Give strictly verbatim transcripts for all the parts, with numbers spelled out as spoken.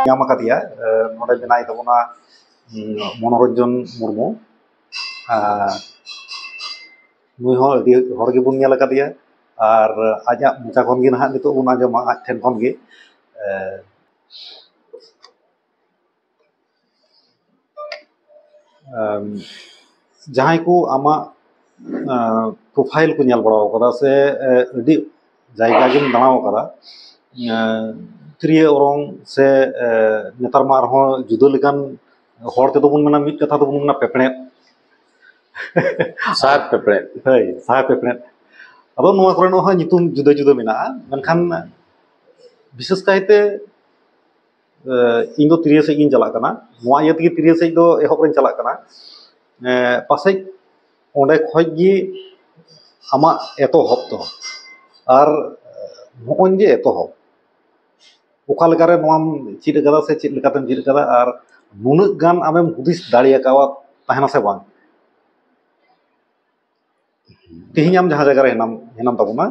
ᱧᱟᱢ ᱟᱠᱟᱫᱮᱭᱟ᱾ ᱮ, ᱱᱚᱰᱮ ᱢᱮᱱᱟᱭ ᱛᱟᱵᱚᱱᱟ, ᱩᱸ, ᱢᱚᱱᱳᱨᱚᱧᱡᱚᱱ ᱢᱩᱨᱢᱩ᱾ ᱟᱨ ᱱᱩᱭ ᱦᱚᱸ ᱟᱹᱰᱤ ᱦᱚᱲ ᱜᱮᱵᱚᱱ ᱧᱮᱞ ᱟᱠᱟᱫᱮᱭᱟ᱾ ᱟᱨ ᱟᱡᱟᱜ ᱢᱚᱪᱟ ᱠᱷᱚᱱ ᱜᱮ ᱱᱟᱦᱟᱜ ᱱᱤᱛᱚᱜ ᱵᱚᱱ ᱟᱸᱡᱚᱢᱟ, ᱟᱡ ᱴᱷᱮᱱ ᱠᱷᱚᱱ ᱜᱮ᱾ ᱮ, ᱮᱢ, ᱡᱟᱦᱟᱸᱭ ᱠᱚ ᱟᱢᱟᱜ, ᱮ, profile ᱠᱚ ᱧᱮᱞ ᱵᱟᱲᱟ ᱟᱠᱟᱫᱟ ᱥᱮ, ᱮ, ᱟᱹᱰᱤ ᱡᱟᱭᱜᱟ ᱜᱮᱢ ᱫᱟᱬᱟ ᱟᱠᱟᱫᱟ, ᱮ, ᱛᱤᱨᱭᱳ ᱚᱨᱚᱝ ᱥᱮ, ᱮ, ᱱᱮᱛᱟᱨ ᱢᱟ ᱟᱨᱦᱚᱸ ᱡᱩᱫᱟᱹ ᱞᱮᱠᱟᱱ, ᱦᱚᱲ ᱛᱮᱫᱚ ᱵᱚᱱ ᱢᱮᱱᱟ, ᱢᱤᱫ ᱠᱟᱛᱷᱟ ᱛᱮᱵᱚᱱ ᱢᱮᱱᱟ ᱯᱮᱯᱲᱮᱫ᱾ ᱥᱟᱨ ᱯᱮᱯᱲᱮᱫ᱾ ᱦᱳᱭ, ᱥᱟᱨ ᱯᱮᱯᱲᱮᱫ᱾ ᱟᱫᱚ ᱱᱚᱣᱟ ᱠᱚᱨᱮᱱᱟᱜ ᱦᱚᱸ ᱧᱩᱛᱩᱢ ᱡᱩᱫᱟᱹ ᱡᱩᱫᱟᱹ ᱢᱮᱱᱟᱜᱼᱟ, ᱢᱮᱱᱠᱷᱟᱱ ᱵᱤᱥᱮᱥ ᱠᱟᱭᱛᱮ, ᱮ, ᱤᱧ ᱫᱚ ᱛᱤᱨᱭᱳ ᱥᱮᱫ ᱜᱤᱧ ᱪᱟᱞᱟᱜ ᱠᱟᱱᱟ᱾ ᱱᱚᱣᱟ ᱤᱭᱟᱹ ᱛᱮᱜᱮ ᱛᱤᱨᱭᱳ ᱥᱮᱫ ᱫᱚ ᱮᱦᱚᱵ ᱨᱮᱧ ᱪᱟᱞᱟᱜ ᱠᱟᱱᱟ᱾ ᱮ, ᱯᱟᱥᱮᱡ ᱚᱸᱰᱮ ᱠᱷᱚᱡ ᱜᱮ ᱟᱢᱟᱜ ᱮᱛᱚᱦᱚᱵ ᱫᱚ᱾ ᱟᱨ ᱱᱚᱜᱼᱚᱭ ᱡᱮ ᱮᱛᱚᱦᱚᱵ, ᱚᱠᱟ ᱞᱮᱠᱟᱨᱮ ᱱᱚᱣᱟᱢ ᱪᱮᱫ ᱟᱠᱟᱫᱟ ᱥᱮ ᱪᱮᱫ ᱞᱮᱠᱟᱛᱮᱢ ᱪᱮᱫ ᱟᱠᱟᱫᱟ, ᱟᱨ ᱱᱩᱱᱟᱹᱜ ᱜᱟᱱ ᱟᱢᱮᱢ ᱦᱩᱫᱤᱥ ᱫᱟᱲᱮ ᱟᱠᱟᱣᱟ ᱛᱟᱦᱮᱱᱟ ᱥᱮ ᱵᱟᱝ? ᱛᱮᱦᱮᱧ ᱟᱢ ᱡᱟᱦᱟᱸ ᱡᱟᱭᱜᱟ ᱨᱮ ᱦᱮᱱᱟᱢ, ᱦᱮᱱᱟᱢ ᱛᱟᱵᱚᱱᱟ,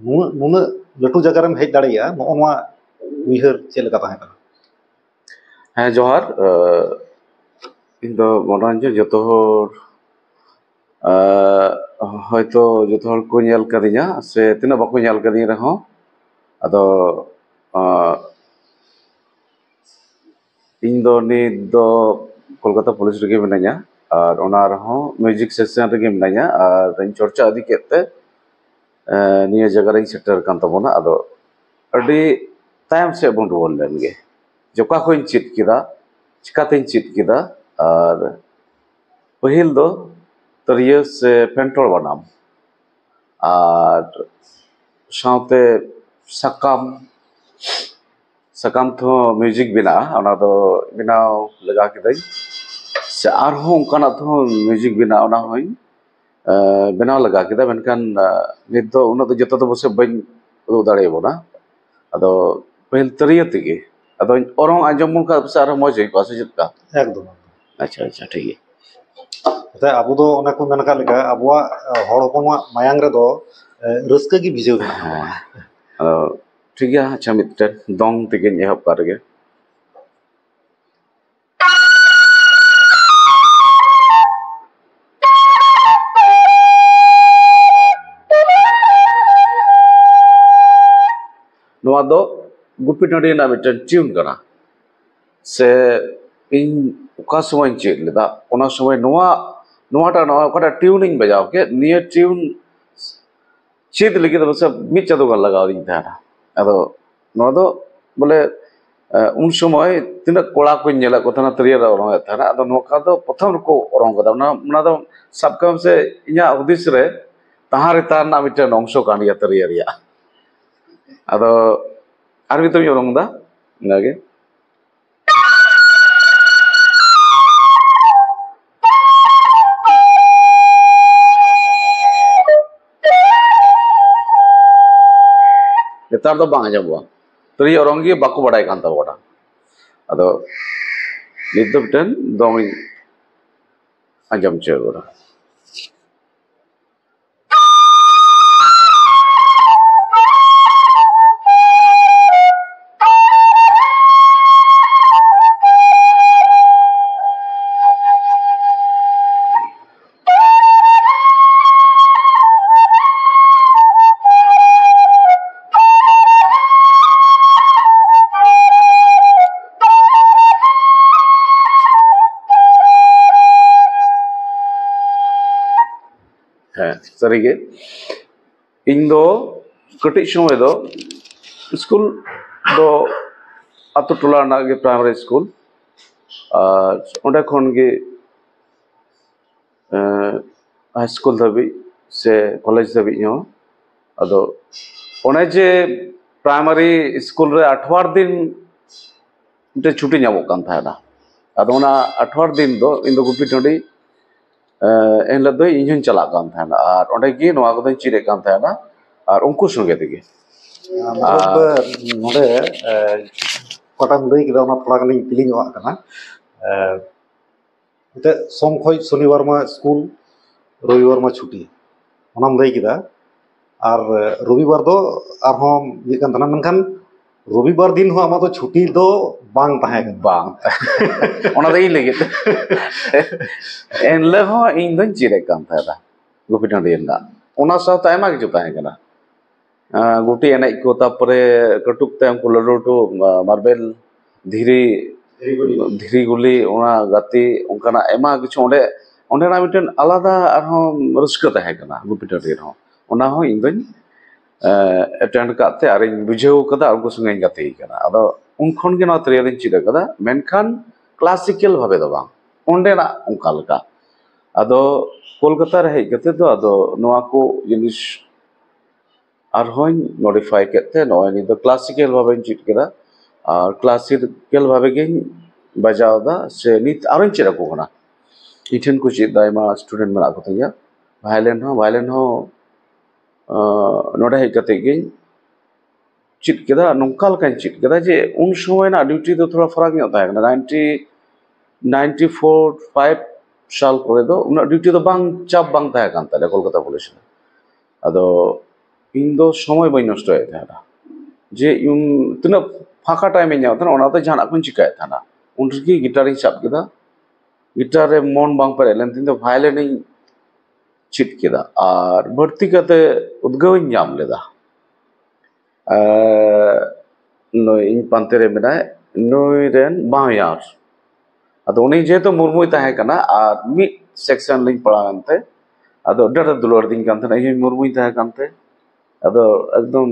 ᱱᱩᱱᱟᱹᱜ, ᱱᱩᱱᱟᱹᱜ ᱞᱟᱹᱴᱩ ᱡᱟᱭᱜᱟ ᱨᱮᱢ ᱦᱮᱡ ᱫᱟᱲᱮᱭᱟᱜᱼᱟ, ᱱᱚᱜᱼᱚ ᱱᱚᱣᱟ ᱩᱭᱦᱟᱹᱨ ᱪᱮᱫ ᱞᱮᱠᱟ ᱛᱟᱦᱮᱸ ᱠᱟᱱᱟ? ᱦᱮᱸ, ᱡᱚᱦᱟᱨ᱾ ᱟᱹ, ᱤᱧ ᱫᱚ ᱢᱚᱱᱳᱨᱚᱧᱡᱚᱱ, ᱡᱚᱛᱚ ᱦᱚᱲ, ᱟᱹ, ᱦᱚᱭᱛᱳ ᱡᱚᱛᱚ ᱦᱚᱲ ᱠᱚ ᱧᱮᱞ ᱠᱟᱫᱤᱧᱟ, ᱥᱮ ᱛᱤᱱᱟᱹᱜ ᱵᱟᱠᱚ ᱧᱮᱞ ᱠᱟᱫᱤᱧ ᱨᱮᱦᱚᱸ, ᱟᱫᱚ, ᱟᱹ, ᱤᱧ ᱫᱚ ᱱᱤᱛ ᱫᱚ ᱠᱳᱞᱠᱟᱛᱟ ᱯᱩᱞᱤᱥ ᱨᱮᱜᱮ ᱢᱤᱱᱟᱹᱧᱟ, ᱟᱨ ᱚᱱᱟ ᱨᱮᱦᱚᱸ ᱢᱤᱣᱡᱤᱠ ᱥᱮᱠᱥᱚᱱ ᱨᱮᱜᱮ ᱢᱤᱱᱟᱹᱧᱟ, ᱟᱨ ᱤᱧ ᱪᱚᱨᱪᱟ ᱤᱫᱤ ᱠᱮᱫ ᱛᱮ, ᱮ, ᱱᱤᱭᱟᱹ ᱡᱟᱭᱜᱟ ᱨᱮᱧ ᱥᱮᱴᱮᱨ ᱟᱠᱟᱱ ᱛᱟᱵᱚᱱᱟ᱾ ᱟᱫᱚ ᱟᱹᱰᱤ ᱛᱟᱭᱚᱢ ᱥᱮᱫ ᱵᱚᱱ ᱨᱩᱣᱟᱹᱲ ᱞᱮᱱ ᱜᱮ᱾ ᱡᱮ ᱚᱠᱟ ᱠᱷᱚᱱ ᱤᱧ ᱪᱮᱫ ᱠᱮᱫᱟ, ᱪᱤᱠᱟᱛᱮᱧ ᱪᱮᱫ ᱠᱮᱫᱟ, ᱟᱨ ᱯᱟᱹᱦᱤᱞ ᱫᱚ ᱛᱤᱨᱭᱳ ᱥᱮ ᱯᱷᱮᱱᱴᱚᱲ ᱵᱟᱱᱟᱢ, ᱟᱨ ᱥᱟᱶᱛᱮ ᱥᱟᱠᱟᱢ, ᱥᱟᱠᱟᱢ ᱛᱮᱦᱚᱸ ᱢᱤᱣᱡᱤᱠ ᱵᱮᱱᱟᱜᱼᱟ, ᱚᱱᱟ ᱫᱚ ᱵᱮᱱᱟᱣ ᱞᱮᱜᱟ ᱠᱤᱫᱟᱹᱧ᱾ ᱥᱮ ᱟᱨᱦᱚᱸ ᱚᱱᱠᱟᱱᱟᱜ ᱛᱮᱦᱚᱸ ᱢᱤᱣᱡᱤᱠ ᱵᱮᱱᱟᱜᱼᱟ, ᱚᱱᱟ ᱦᱚᱸᱧ, ᱮ, ᱵᱮᱱᱟᱣ ᱞᱮᱜᱟ ᱠᱮᱫᱟ, ᱢᱮᱱᱠᱷᱟᱱ, ᱮ, ᱱᱤᱛ ᱫᱚ ᱩᱱᱟᱹᱜ ᱫᱚ ᱡᱚᱛᱚ ᱫᱚ ᱯᱟᱥᱮᱡ ᱵᱟᱹᱧ ᱩᱫᱩᱜ ᱫᱟᱲᱮᱭᱟᱵᱚᱱᱟ᱾ ᱟᱫᱚ ᱯᱟᱹᱦᱤᱞ ᱛᱤᱨᱭᱳ ᱛᱮᱜᱮ, ᱟᱫᱚ ᱚᱨᱚᱝ ᱟᱸᱡᱚᱢ ᱵᱚᱱ ᱠᱷᱟᱱ ᱯᱟᱥᱮᱡ ᱟᱨᱦᱚᱸ ᱢᱚᱡᱽ ᱦᱩᱭ ᱠᱚᱜᱼᱟ, ᱥᱮ ᱪᱮᱫ ᱞᱮᱠᱟ? ᱮᱠᱫᱚᱢ, ᱮᱠᱫᱚᱢ᱾ ᱟᱪᱪᱷᱟ, ᱟᱪᱪᱷᱟ, ᱴᱷᱤᱠ ᱜᱮᱭᱟ᱾ ᱮᱱᱛᱮ ᱟᱵᱚ ᱫᱚ ᱚᱱᱮ ᱠᱚ ᱢᱮᱱ ᱟᱠᱟᱫ ᱞᱮᱠᱟ, ᱟᱵᱚᱣᱟᱜ, ᱮ, ᱦᱚᱲ ᱦᱚᱯᱚᱱᱟᱜ ᱢᱟᱭᱟᱝ ᱨᱮᱫᱚ, ᱮ, ᱨᱟᱹᱥᱠᱟᱹ ᱜᱮ ᱵᱷᱤᱡᱟᱹᱣ ᱢᱮᱱᱟᱜᱼᱟ᱾ ᱦᱮᱸ᱾ ᱟᱫᱚ ᱴᱷᱤᱠ ᱜᱮᱭᱟ, ᱟᱪᱪᱷᱟ, ᱢᱤᱫᱴᱮᱱ ᱫᱚᱝ ᱛᱮᱜᱮᱧ ᱮᱦᱚᱵ ᱠᱟᱜ ᱨᱮᱜᱮ᱾ ᱱᱚᱣᱟ ᱫᱚ ᱜᱩᱯᱤ ᱴᱟᱺᱰᱤ ᱨᱮᱱᱟᱜ ᱢᱤᱫᱴᱮᱱ ᱴᱤᱭᱩᱱ ᱠᱟᱱᱟ, ᱥᱮ ᱤᱧ ᱚᱠᱟ ᱥᱚᱢᱚᱭᱤᱧ ᱪᱮᱫ ᱞᱮᱫᱟ, ᱚᱱᱟ ᱥᱚᱢᱚᱭ ᱱᱚᱣᱟ, ᱱᱚᱣᱟᱴᱟᱜ, ᱱᱚᱣᱟ ᱚᱠᱟᱴᱟᱜ ᱴᱤᱭᱩᱱᱤᱧ ᱵᱟᱡᱟᱣ ᱠᱮᱫ, ᱱᱤᱭᱟᱹ ᱴᱤᱭᱩᱱ ᱪᱮᱫ ᱞᱟᱹᱜᱤᱫ ᱫᱚ ᱯᱟᱥᱮᱡ ᱢᱤᱫ ᱪᱟᱸᱫᱳ ᱜᱟᱱ ᱞᱟᱜᱟᱣ ᱟᱹᱫᱤᱧ ᱛᱟᱦᱮᱱᱟ᱾ ᱟᱫᱚ ᱱᱚᱣᱟ ᱫᱚ ᱵᱚᱞᱮ, ᱮ, ᱩᱱ ᱥᱚᱢᱚᱭ ᱛᱤᱱᱟᱹᱜ ᱠᱚᱲᱟ ᱠᱚᱧ ᱧᱮᱞᱮᱫ ᱠᱚ ᱛᱟᱦᱮᱱᱟ, ᱛᱤᱨᱭᱳ ᱨᱮ ᱚᱨᱚᱝ ᱮᱫ ᱛᱟᱦᱮᱱᱟ᱾ ᱟᱫᱚ ᱱᱚᱝᱠᱟ ᱫᱚ ᱯᱨᱚᱛᱷᱚᱢ ᱨᱮᱠᱚ ᱚᱨᱚᱝ ᱠᱟᱫᱟ᱾ ᱚᱱᱟ, ᱚᱱᱟ ᱫᱚ ᱥᱟᱵ ᱠᱟᱜ ᱢᱮ ᱥᱮ, ᱤᱧᱟᱹᱜ ᱦᱩᱫᱤᱥ ᱨᱮ ᱛᱟᱦᱟᱸ ᱨᱮᱛᱟ ᱨᱮᱱᱟᱜ ᱢᱤᱫᱴᱮᱱ ᱚᱝᱥᱚ ᱠᱟᱱ ᱜᱮᱭᱟ ᱛᱤᱨᱭᱳ ᱨᱮᱭᱟᱜ᱾ ᱟᱫᱚ ᱟᱨ ᱢᱤᱫ ᱫᱚᱢ ᱚᱨᱚᱝ ᱮᱫᱟ, ᱤᱱᱟᱹᱜᱮ᱾ ᱱᱮᱛᱟᱨ ᱫᱚ ᱵᱟᱝ ᱟᱸᱡᱚᱢᱚᱜᱼᱟ, ᱛᱤᱨᱭᱳ ᱚᱨᱚᱝ ᱜᱮ ᱵᱟᱠᱚ ᱵᱟᱲᱟᱭ ᱠᱟᱱ ᱛᱟᱵᱚᱱᱟ᱾ ᱟᱫᱚ ᱱᱤᱛ ᱫᱚ ᱢᱤᱫᱴᱮᱱ ᱫᱚᱝ ᱤᱧ ᱟᱸᱡᱚᱢ ᱦᱚᱪᱚᱭᱮᱫ ᱵᱚᱱᱟ᱾ ᱦᱮᱸ, ᱥᱟᱹᱨᱤᱜᱮ᱾ ᱤᱧ ᱫᱚ ᱠᱟᱹᱴᱤᱡ ᱥᱚᱢᱚᱭ ᱫᱚ ᱥᱠᱩᱞ ᱫᱚ ᱟᱛᱳ ᱴᱚᱞᱟ ᱨᱮᱱᱟᱜ ᱜᱮ ᱯᱨᱟᱭᱢᱟᱨᱤ ᱥᱠᱩᱞ, ᱟᱨ ᱚᱸᱰᱮ ᱠᱷᱚᱱ ᱜᱮ ᱦᱟᱭ ᱥᱠᱩᱞ ᱫᱷᱟᱹᱵᱤᱡ ᱥᱮ ᱠᱚᱞᱮᱡᱽ ᱫᱷᱟᱹᱵᱤᱡ ᱦᱚᱸ᱾ ᱟᱫᱚ ᱚᱱᱮ ᱡᱮ ᱯᱨᱟᱭᱢᱟᱨᱤ ᱥᱠᱩᱞ ᱨᱮ ᱟᱴᱷᱣᱟᱨ ᱫᱤᱱ ᱢᱤᱫᱴᱮᱱ ᱪᱷᱩᱴᱤ ᱧᱟᱢᱚᱜ ᱠᱟᱱ ᱛᱟᱦᱮᱱᱟ᱾ ᱟᱫᱚ ᱚᱱᱟ ᱟᱴᱷᱣᱟᱨ ᱫᱤᱱ ᱫᱚ ᱤᱧ ᱫᱚ ᱜᱩᱯᱤ ᱴᱟᱺᱰᱤ, ᱮ, ᱮᱱᱦᱤᱞᱳᱜ ᱫᱚ ᱤᱧ ᱦᱚᱸᱧ ᱪᱟᱞᱟᱜ ᱠᱟᱱ ᱛᱟᱦᱮᱱᱟ, ᱟᱨ ᱚᱸᱰᱮ ᱜᱮ ᱱᱚᱣᱟ ᱠᱚᱫᱚᱧ ᱪᱮᱫ ᱮᱫ ᱠᱟᱱ ᱛᱟᱦᱮᱱᱟ, ᱟᱨ ᱩᱱᱠᱩ ᱥᱚᱸᱜᱮ ᱛᱮᱜᱮ᱾ ᱟᱨ ᱱᱚᱰᱮ, ᱮ, ᱚᱠᱟᱴᱟᱜ ᱮᱢ ᱞᱟᱹᱭ ᱠᱮᱫᱟ, ᱚᱱᱟ ᱛᱷᱚᱲᱟ ᱜᱟᱱᱤᱧ ᱠᱩᱞᱤ ᱧᱚᱜ ᱟᱜ ᱠᱟᱱᱟ᱾ ᱮ, ᱮᱱᱛᱮᱫ ᱥᱳᱢ ᱠᱷᱚᱡ ᱥᱚᱱᱤᱵᱟᱨ ᱢᱟ ᱥᱠᱩᱞ, ᱨᱚᱵᱤᱵᱟᱨ ᱢᱟ ᱪᱷᱩᱴᱤ, ᱚᱱᱟᱢ ᱞᱟᱹᱭ ᱠᱮᱫᱟ᱾ ᱟᱨ ᱨᱚᱵᱤᱵᱟᱨ ᱫᱚ ᱟᱨᱦᱚᱸ ᱤᱭᱟᱹᱜ ᱠᱟᱱ ᱛᱟᱦᱮᱱᱟ, ᱢᱮᱱᱠᱷᱟᱱ ᱨᱚᱵᱤᱵᱟᱨ ᱫᱤᱱ ᱦᱚᱸ ᱟᱢᱟᱜ ᱫᱚ ᱪᱷᱩᱴᱤ ᱫᱚ ᱵᱟᱝ ᱛᱟᱦᱮᱸ ᱠᱟᱱᱟ᱾ ᱵᱟᱝ᱾ ᱚᱱᱟ ᱫᱚ ᱤᱧ ᱞᱟᱹᱜᱤᱫ᱾ ᱮᱱᱦᱤᱞᱳᱜ ᱦᱚᱸ ᱤᱧ ᱫᱚᱧ ᱪᱮᱫ ᱮᱫ ᱠᱟᱱ ᱛᱟᱦᱮᱱᱟ ᱜᱩᱯᱤ ᱴᱟᱺᱰᱤ ᱨᱮᱱᱟᱜ᱾ ᱚᱱᱟ ᱥᱟᱶᱛᱮ ᱟᱭᱢᱟ ᱠᱤᱪᱷᱩ ᱛᱟᱦᱮᱸ ᱠᱟᱱᱟ᱾ ᱟᱸ, ᱜᱩᱴᱤ ᱮᱱᱮᱡ ᱠᱚ, ᱛᱟᱨᱯᱚᱨᱮ ᱠᱟᱹᱴᱩᱵ ᱛᱮ ᱩᱱᱠᱩ ᱞᱟᱹᱴᱩ ᱞᱟᱹᱴᱩ, ᱟᱸ, ᱢᱟᱨᱵᱮᱞ, ᱫᱷᱤᱨᱤ, ᱫᱷᱤᱨᱤ ᱜᱩᱞᱤ, ᱚᱱᱟ ᱜᱟᱛᱮ, ᱚᱱᱠᱟᱱᱟᱜ ᱟᱭᱢᱟ ᱠᱤᱪᱷᱩ ᱚᱸᱰᱮ, ᱚᱸᱰᱮᱱᱟᱜ ᱢᱤᱫᱴᱮᱱ ᱟᱞᱟᱫᱟ ᱟᱨᱦᱚᱸ ᱨᱟᱹᱥᱠᱟᱹ ᱛᱟᱦᱮᱸ ᱠᱟᱱᱟ ᱜᱩᱯᱤ ᱴᱟᱺᱰᱤ ᱨᱮᱦᱚᱸ᱾ ᱚᱱᱟ ᱦᱚᱸ ᱤᱧ ᱫᱚᱧ, ᱮᱸ, ᱮᱴᱮᱱᱰ ᱟᱠᱟᱫ ᱛᱮ ᱟᱨᱤᱧ ᱵᱩᱡᱷᱟᱹᱣ ᱠᱟᱫᱟ, ᱩᱱᱠᱩ ᱥᱚᱸᱜᱮᱧ ᱜᱟᱛᱮ ᱠᱟᱱᱟ᱾ ᱟᱫᱚ ᱩᱱ ᱠᱷᱚᱱ ᱜᱮ ᱱᱚᱣᱟ ᱛᱤᱨᱭᱳ ᱫᱚᱧ ᱪᱮᱫ ᱟᱠᱟᱫᱟ, ᱢᱮᱱᱠᱷᱟᱱ ᱠᱞᱟᱥᱤᱠᱮᱞ ᱵᱷᱟᱵᱮ ᱫᱚ ᱵᱟᱝ, ᱚᱸᱰᱮᱱᱟᱜ ᱚᱱᱠᱟ ᱞᱮᱠᱟ᱾ ᱟᱫᱚ ᱠᱳᱞᱠᱟᱛᱟ ᱨᱮ ᱦᱮᱡ ᱠᱟᱛᱮ ᱫᱚ ᱟᱫᱚ ᱱᱚᱣᱟ ᱠᱚ ᱡᱤᱱᱤᱥ ᱟᱨᱦᱚᱸᱧ ᱢᱚᱰᱤᱯᱷᱟᱭ ᱠᱮᱫ ᱛᱮ ᱱᱚᱜᱼᱚᱭ ᱱᱤᱛ ᱫᱚ ᱠᱞᱟᱥᱤᱠᱮᱞ ᱵᱷᱟᱵᱮᱧ ᱪᱮᱫ ᱠᱮᱫᱟ᱾ ᱟᱨ ᱠᱞᱟᱥᱤᱠᱮᱞ ᱵᱷᱟᱵᱮ ᱜᱤᱧ ᱵᱟᱡᱟᱣ ᱮᱫᱟ, ᱥᱮ ᱱᱤᱛ ᱟᱨᱚᱧ ᱪᱮᱫ ᱟᱠᱚ ᱠᱟᱱᱟ᱾ ᱤᱧ ᱴᱷᱮᱱ ᱠᱚ ᱪᱮᱫ ᱮᱫᱟ ᱟᱭᱢᱟ ᱥᱴᱩᱰᱮᱱᱴ ᱢᱮᱱᱟᱜ ᱠᱚᱛᱤᱧᱟ᱾ ᱵᱷᱟᱭᱞᱮᱱ ᱦᱚᱸ, ᱵᱷᱟᱭᱞᱮᱱ ᱦᱚᱸ, ᱟᱸ, ᱱᱚᱰᱮ ᱦᱮᱡ ᱠᱟᱛᱮ ᱜᱤᱧ ᱪᱮᱫ ᱠᱮᱫᱟ᱾ ᱱᱚᱝᱠᱟ ᱞᱮᱠᱟᱧ ᱪᱮᱫ ᱠᱮᱫᱟ ᱡᱮ ᱩᱱ ᱥᱚᱢᱚᱭ ᱨᱮᱱᱟᱜ ᱰᱤᱭᱩᱴᱤ ᱫᱚ ᱛᱷᱚᱲᱟ ᱯᱷᱟᱨᱟᱠ ᱧᱚᱜ ᱛᱟᱦᱮᱸ ᱠᱟᱱᱟ᱾ ᱱᱟᱭᱤᱱᱴᱤ, ᱱᱟᱭᱤᱱᱴᱤ ᱯᱷᱳᱨ ᱯᱷᱟᱭᱤᱵᱷ ᱥᱟᱞ ᱠᱚᱨᱮ ᱫᱚ ᱩᱱᱟᱹᱜ ᱰᱤᱭᱩᱴᱤ ᱫᱚ ᱵᱟᱝ, ᱪᱟᱯ ᱵᱟᱝ ᱛᱟᱦᱮᱸ ᱠᱟᱱ ᱛᱟᱞᱮᱭᱟ ᱠᱳᱞᱠᱟᱛᱟ ᱯᱩᱞᱤᱥ ᱨᱮ᱾ ᱟᱫᱚ ᱤᱧ ᱫᱚ ᱥᱚᱢᱚᱭ ᱵᱟᱹᱧ ᱱᱚᱥᱴᱚᱭᱮᱫ ᱛᱟᱦᱮᱱᱟ, ᱡᱮ ᱤᱧ ᱛᱤᱱᱟᱹᱜ ᱯᱷᱟᱸᱠᱟ ᱴᱟᱭᱤᱢ ᱤᱧ ᱧᱟᱢ ᱛᱟᱦᱮᱱᱟ, ᱚᱱᱟᱛᱮ ᱡᱟᱦᱟᱱᱟᱜ ᱠᱚᱧ ᱪᱤᱠᱟᱹᱭᱮᱫ ᱛᱟᱦᱮᱱᱟ᱾ ᱩᱱ ᱨᱮᱜᱮ ᱜᱤᱴᱟᱨᱤᱧ ᱥᱟᱵ ᱠᱮᱫᱟ᱾ ᱜᱤᱴᱟᱨ ᱨᱮ ᱢᱚᱱ ᱵᱟᱝ ᱯᱮᱨᱮᱡ ᱞᱮᱱ ᱛᱤᱧ ᱫᱚ ᱵᱷᱟᱭᱞᱮᱱᱤᱧ ᱪᱮᱫ ᱠᱮᱫᱟ, ᱟᱨ ᱵᱟᱹᱲᱛᱤ ᱠᱟᱛᱮ ᱩᱫᱽᱜᱟᱹᱣ ᱤᱧ ᱧᱟᱢ ᱞᱮᱫᱟ᱾ ᱟᱨ ᱱᱩᱭ ᱤᱧ ᱯᱟᱱᱛᱮ ᱨᱮ ᱢᱮᱱᱟᱭ, ᱱᱩᱭ ᱨᱮᱱ ᱵᱟᱦᱧᱟᱨ᱾ ᱟᱫᱚ ᱩᱱᱤ ᱡᱮᱦᱮᱛᱩ ᱢᱩᱨᱢᱩᱭ ᱛᱟᱦᱮᱸ ᱠᱟᱱᱟ ᱟᱨ ᱢᱤᱫ ᱥᱮᱠᱥᱚᱱ ᱞᱤᱧ ᱯᱟᱲᱟᱣ ᱮᱱᱛᱮ, ᱟᱫᱚ ᱟᱹᱰᱤ ᱟᱸᱴᱮ ᱫᱩᱞᱟᱹᱲ ᱫᱤᱧ ᱠᱟᱱ ᱛᱟᱦᱮᱱᱟ, ᱤᱧ ᱦᱚᱸᱧ ᱢᱩᱨᱢᱩᱧ ᱛᱟᱦᱮᱸ ᱠᱟᱱᱛᱮ᱾ ᱟᱫᱚ ᱮᱠᱫᱚᱢ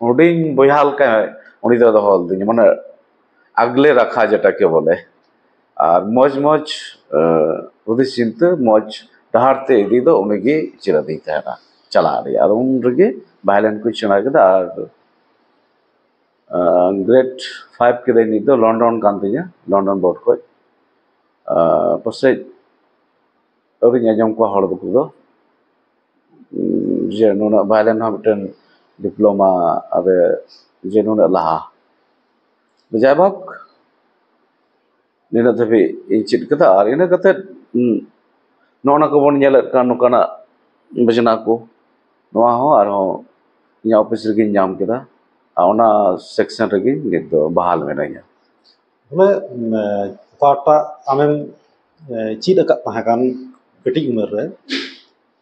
ᱦᱩᱰᱤᱧ ᱵᱚᱭᱦᱟ ᱞᱮᱠᱟ ᱩᱱᱤ ᱫᱚ ᱫᱚᱦᱚ ᱞᱤᱫᱤᱧᱟ, ᱢᱟᱱᱮ ᱟᱜᱽᱞᱮ ᱨᱟᱠᱷᱟ ᱡᱮᱴᱟᱠᱮ ᱵᱚᱞᱮ᱾ ᱟᱨ ᱢᱚᱡᱽ ᱢᱚᱡᱽ, ᱟᱸ, ᱦᱩᱫᱤᱥ ᱪᱤᱱᱛᱟᱹ, ᱢᱚᱡᱽ ᱰᱟᱦᱟᱨ ᱛᱮ ᱤᱫᱤ ᱫᱚ ᱩᱱᱤᱜᱮ ᱪᱮᱫ ᱟᱹᱫᱤᱧ ᱛᱟᱦᱮᱱᱟ ᱪᱟᱞᱟᱜ ᱨᱮᱭᱟᱜ᱾ ᱟᱫᱚ ᱩᱱ ᱨᱮᱜᱮ ᱵᱷᱟᱭᱞᱮᱱ ᱠᱚᱧ ᱥᱮᱬᱟ ᱠᱮᱫᱟ᱾ ᱟᱨ, ᱟᱸ, ᱜᱨᱮᱰ ᱯᱷᱟᱭᱤᱵᱷ ᱠᱮᱫᱟᱹᱧ, ᱱᱤᱛ ᱫᱚ ᱞᱚᱱᱰᱚᱱ ᱠᱟᱱ ᱛᱤᱧᱟ, ᱞᱚᱱᱰᱚᱱ ᱵᱳᱨᱰ ᱠᱷᱚᱡ᱾ ᱟᱸ, ᱯᱟᱥᱮᱡ ᱟᱹᱣᱨᱤᱧ ᱟᱸᱡᱚᱢ ᱠᱚᱣᱟ ᱦᱚᱲ ᱫᱚᱠᱚ ᱫᱚ, ᱩᱸ, ᱡᱮ ᱱᱩᱱᱟᱹᱜ ᱵᱷᱟᱭᱞᱮᱱ ᱦᱚᱸ ᱢᱤᱫᱴᱮᱱ ᱰᱤᱯᱞᱳᱢᱟ ᱨᱮ ᱡᱮ ᱱᱩᱱᱟᱹᱜ ᱞᱟᱦᱟ᱾ ᱡᱟᱭᱦᱳᱠ, ᱱᱤᱱᱟᱹᱜ ᱫᱷᱟᱹᱵᱤᱡ ᱤᱧ ᱪᱮᱫ ᱠᱮᱫᱟ᱾ ᱟᱨ ᱤᱱᱟᱹ ᱠᱟᱛᱮᱫ, ᱩᱸ, ᱱᱚᱜᱼᱚ ᱱᱟ ᱠᱚᱵᱚᱱ ᱧᱮᱞᱮᱫ ᱠᱟᱱ ᱱᱚᱝᱠᱟᱱᱟᱜ ᱵᱟᱡᱽᱱᱟ ᱠᱚ, ᱱᱚᱣᱟ ᱦᱚᱸ ᱟᱨᱦᱚᱸ ᱤᱧᱟᱹᱜ ᱚᱯᱷᱤᱥ ᱨᱮᱜᱮᱧ ᱧᱟᱢ ᱠᱮᱫᱟ᱾ ᱟᱨ ᱚᱱᱟ ᱥᱮᱠᱥᱚᱱ ᱨᱮᱜᱮ ᱱᱤᱛ ᱫᱚ ᱵᱟᱦᱟᱞ ᱢᱮᱱᱟᱧᱟ᱾ ᱵᱚᱞᱮ, ᱩᱸ, ᱚᱠᱟᱴᱟᱜ ᱟᱢᱮᱢ, ᱮ, ᱪᱮᱫ ᱟᱠᱟᱫ ᱛᱟᱦᱮᱸ ᱠᱟᱱ ᱠᱟᱹᱴᱤᱡ ᱩᱢᱮᱨ ᱨᱮ,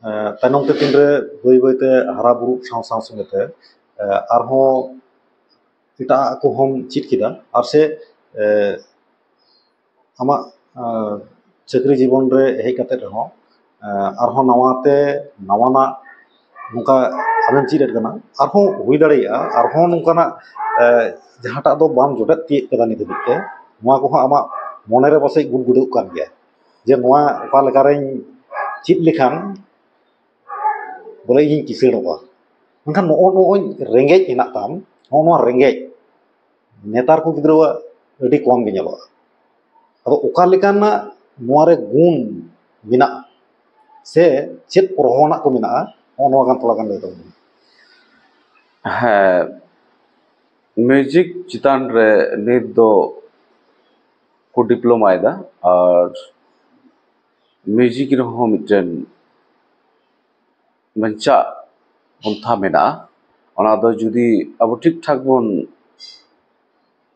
ᱮ, ᱛᱟᱭᱱᱚᱢ ᱛᱮ ᱛᱤᱱᱨᱮ ᱵᱟᱹᱭ ᱵᱟᱹᱭᱛᱮ ᱦᱟᱨᱟ ᱵᱩᱨᱩᱜ ᱥᱟᱶ ᱥᱟᱶ ᱥᱚᱸᱜᱮ ᱛᱮ ᱟᱨᱦᱚᱸ ᱮᱴᱟᱜ ᱠᱚᱦᱚᱸᱢ ᱪᱮᱫ ᱠᱮᱫᱟ, ᱟᱨ ᱥᱮ ᱟᱢᱟᱜ ᱪᱟᱹᱠᱨᱤ ᱡᱤᱵᱚᱱ ᱨᱮ ᱦᱮᱡ ᱠᱟᱛᱮ ᱨᱮᱦᱚᱸ ᱟᱨᱦᱚᱸ ᱱᱟᱣᱟᱛᱮ ᱱᱟᱣᱟᱱᱟᱜ ᱱᱚᱝᱠᱟ ᱟᱢᱮᱢ ᱪᱮᱫ ᱮᱫ ᱠᱟᱱᱟ, ᱟᱨᱦᱚᱸ ᱦᱩᱭ ᱫᱟᱲᱮᱭᱟᱜᱼᱟ ᱟᱨᱦᱚᱸ ᱱᱚᱝᱠᱟᱱᱟᱜ ᱡᱟᱦᱟᱸᱴᱟᱜ ᱫᱚ ᱵᱟᱢ ᱡᱚᱴᱮᱫ ᱛᱤᱭᱳᱜ ᱠᱟᱫᱟ ᱱᱤᱛ ᱦᱟᱹᱵᱤᱡ ᱛᱮ, ᱱᱚᱣᱟ ᱠᱚᱦᱚᱸ ᱟᱢᱟᱜ ᱢᱚᱱᱮᱨᱮ ᱯᱟᱥᱮᱡ ᱜᱩᱰ ᱜᱩᱰᱟᱹᱜ ᱠᱟᱱ ᱜᱮᱭᱟ ᱡᱮ ᱱᱚᱣᱟ ᱚᱠᱟ ᱞᱮᱠᱟᱨᱮᱧ ᱪᱮᱫ ᱞᱮᱠᱷᱟᱱ ᱵᱚᱞᱮ ᱤᱧᱤᱧ ᱠᱤᱥᱟᱹᱬᱚᱜᱼᱟ᱾ ᱢᱮᱱᱠᱷᱟᱱ ᱱᱚᱜᱼᱚ ᱱᱚᱜᱼᱚᱭ ᱨᱮᱸᱜᱮᱡ ᱦᱮᱱᱟᱜ ᱛᱟᱢ, ᱱᱚᱜᱼᱚ ᱱᱚᱣᱟ ᱨᱮᱸᱜᱮᱡ ᱱᱮᱛᱟᱨ ᱠᱚ ᱜᱤᱫᱽᱨᱟᱹᱣᱟᱜ ᱟᱹᱰᱤ ᱠᱚᱢ ᱜᱮ ᱧᱮᱞᱚᱜᱼᱟ᱾ ᱟᱫᱚ ᱚᱠᱟ ᱞᱮᱠᱟᱱᱟᱜ ᱱᱚᱣᱟ ᱨᱮ ᱜᱩᱱ ᱢᱮᱱᱟᱜᱼᱟ ᱥᱮ ᱪᱮᱫ ᱯᱨᱚᱵᱷᱟᱵᱽ ᱟᱱᱟᱜ ᱠᱚ ᱢᱮᱱᱟᱜᱼᱟ, ᱱᱚᱜᱼᱚ ᱱᱚᱣᱟ ᱜᱟᱱ ᱛᱷᱚᱲᱟ ᱜᱟᱱ ᱞᱟᱹᱭ ᱛᱟᱵᱚᱱ ᱢᱮ᱾ ᱦᱮᱸ, ᱢᱤᱣᱡᱤᱠ ᱪᱮᱛᱟᱱ ᱨᱮ ᱱᱤᱛ ᱫᱚ ᱠᱚ ᱰᱤᱯᱞᱳᱢᱟᱭᱮᱫᱟ, ᱟᱨ ᱢᱤᱣᱡᱤᱠ ᱨᱮᱦᱚᱸ ᱢᱤᱫᱴᱮᱱ ᱵᱟᱧᱪᱟᱜ ᱯᱚᱱᱛᱷᱟ ᱢᱮᱱᱟᱜᱼᱟ᱾ ᱚᱱᱟ ᱫᱚ ᱡᱩᱫᱤ ᱟᱵᱚ ᱴᱷᱤᱠ ᱴᱷᱟᱠ ᱵᱚᱱ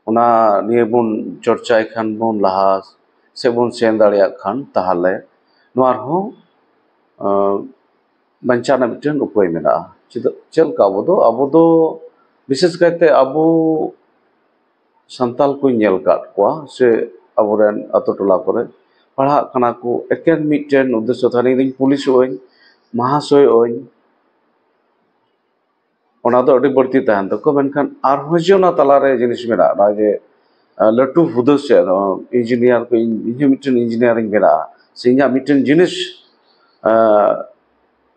ᱚᱱᱟ ᱱᱤᱭᱮ ᱵᱚᱱ ᱪᱚᱨᱪᱟᱭ ᱠᱷᱟᱱ ᱵᱚᱱ ᱞᱟᱦᱟ ᱥᱮᱫ ᱵᱚᱱ ᱥᱮᱱ ᱫᱟᱲᱮᱭᱟᱜ ᱠᱷᱟᱱ, ᱛᱟᱦᱚᱞᱮ ᱱᱚᱣᱟ ᱨᱮᱦᱚᱸ ᱵᱟᱧᱪᱟᱣ ᱨᱮᱱᱟᱜ ᱢᱤᱫᱴᱮᱱ ᱩᱯᱟᱹᱭ ᱢᱮᱱᱟᱜᱼᱟ᱾ ᱪᱮᱫ ᱞᱮᱠᱟ? ᱟᱵᱚ ᱫᱚ ᱟᱵᱚ ᱫᱚ ᱵᱤᱥᱮᱥ ᱠᱟᱭᱛᱮ ᱟᱵᱚ ᱥᱟᱱᱛᱟᱞ ᱠᱚᱧ ᱧᱮᱞ ᱟᱠᱟᱫ ᱠᱚᱣᱟ ᱥᱮ ᱟᱵᱚᱨᱮᱱ ᱟᱛᱳ ᱴᱚᱞᱟ ᱠᱚᱨᱮ ᱯᱟᱲᱦᱟᱜ ᱠᱟᱱᱟ ᱠᱚ ᱮᱠᱮᱱ ᱢᱤᱫᱴᱮᱱ ᱩᱫᱽᱫᱮᱥᱥᱚ ᱛᱟᱦᱮᱱ, ᱤᱧ ᱫᱚᱧ ᱯᱩᱞᱤᱥᱚᱜ ᱟᱹᱧ, ᱢᱟᱦᱟᱥᱚᱭᱚᱜ ᱟᱹᱧ, ᱚᱱᱟ ᱫᱚ ᱟᱹᱰᱤ ᱵᱟᱹᱲᱛᱤ ᱛᱟᱦᱮᱱ ᱛᱟᱠᱚᱣᱟ᱾ ᱢᱮᱱᱠᱷᱟᱱ ᱟᱨᱦᱚᱸ ᱡᱮ ᱚᱱᱟ ᱛᱟᱞᱟᱨᱮ ᱡᱤᱱᱤᱥ ᱢᱮᱱᱟᱜᱼᱟ, ᱚᱱᱟ ᱡᱮ ᱞᱟᱹᱴᱩ ᱦᱩᱫᱟᱹ ᱥᱮ ᱤᱧᱡᱤᱱᱤᱭᱟᱨ ᱠᱚ, ᱤᱧ ᱦᱚᱸ ᱢᱤᱫᱴᱮᱱ ᱤᱧᱡᱤᱱᱤᱭᱟᱨᱤᱧ ᱵᱮᱱᱟᱜᱼᱟ ᱥᱮ ᱤᱧᱟᱹᱜ ᱢᱤᱫᱴᱮᱱ ᱡᱤᱱᱤᱥ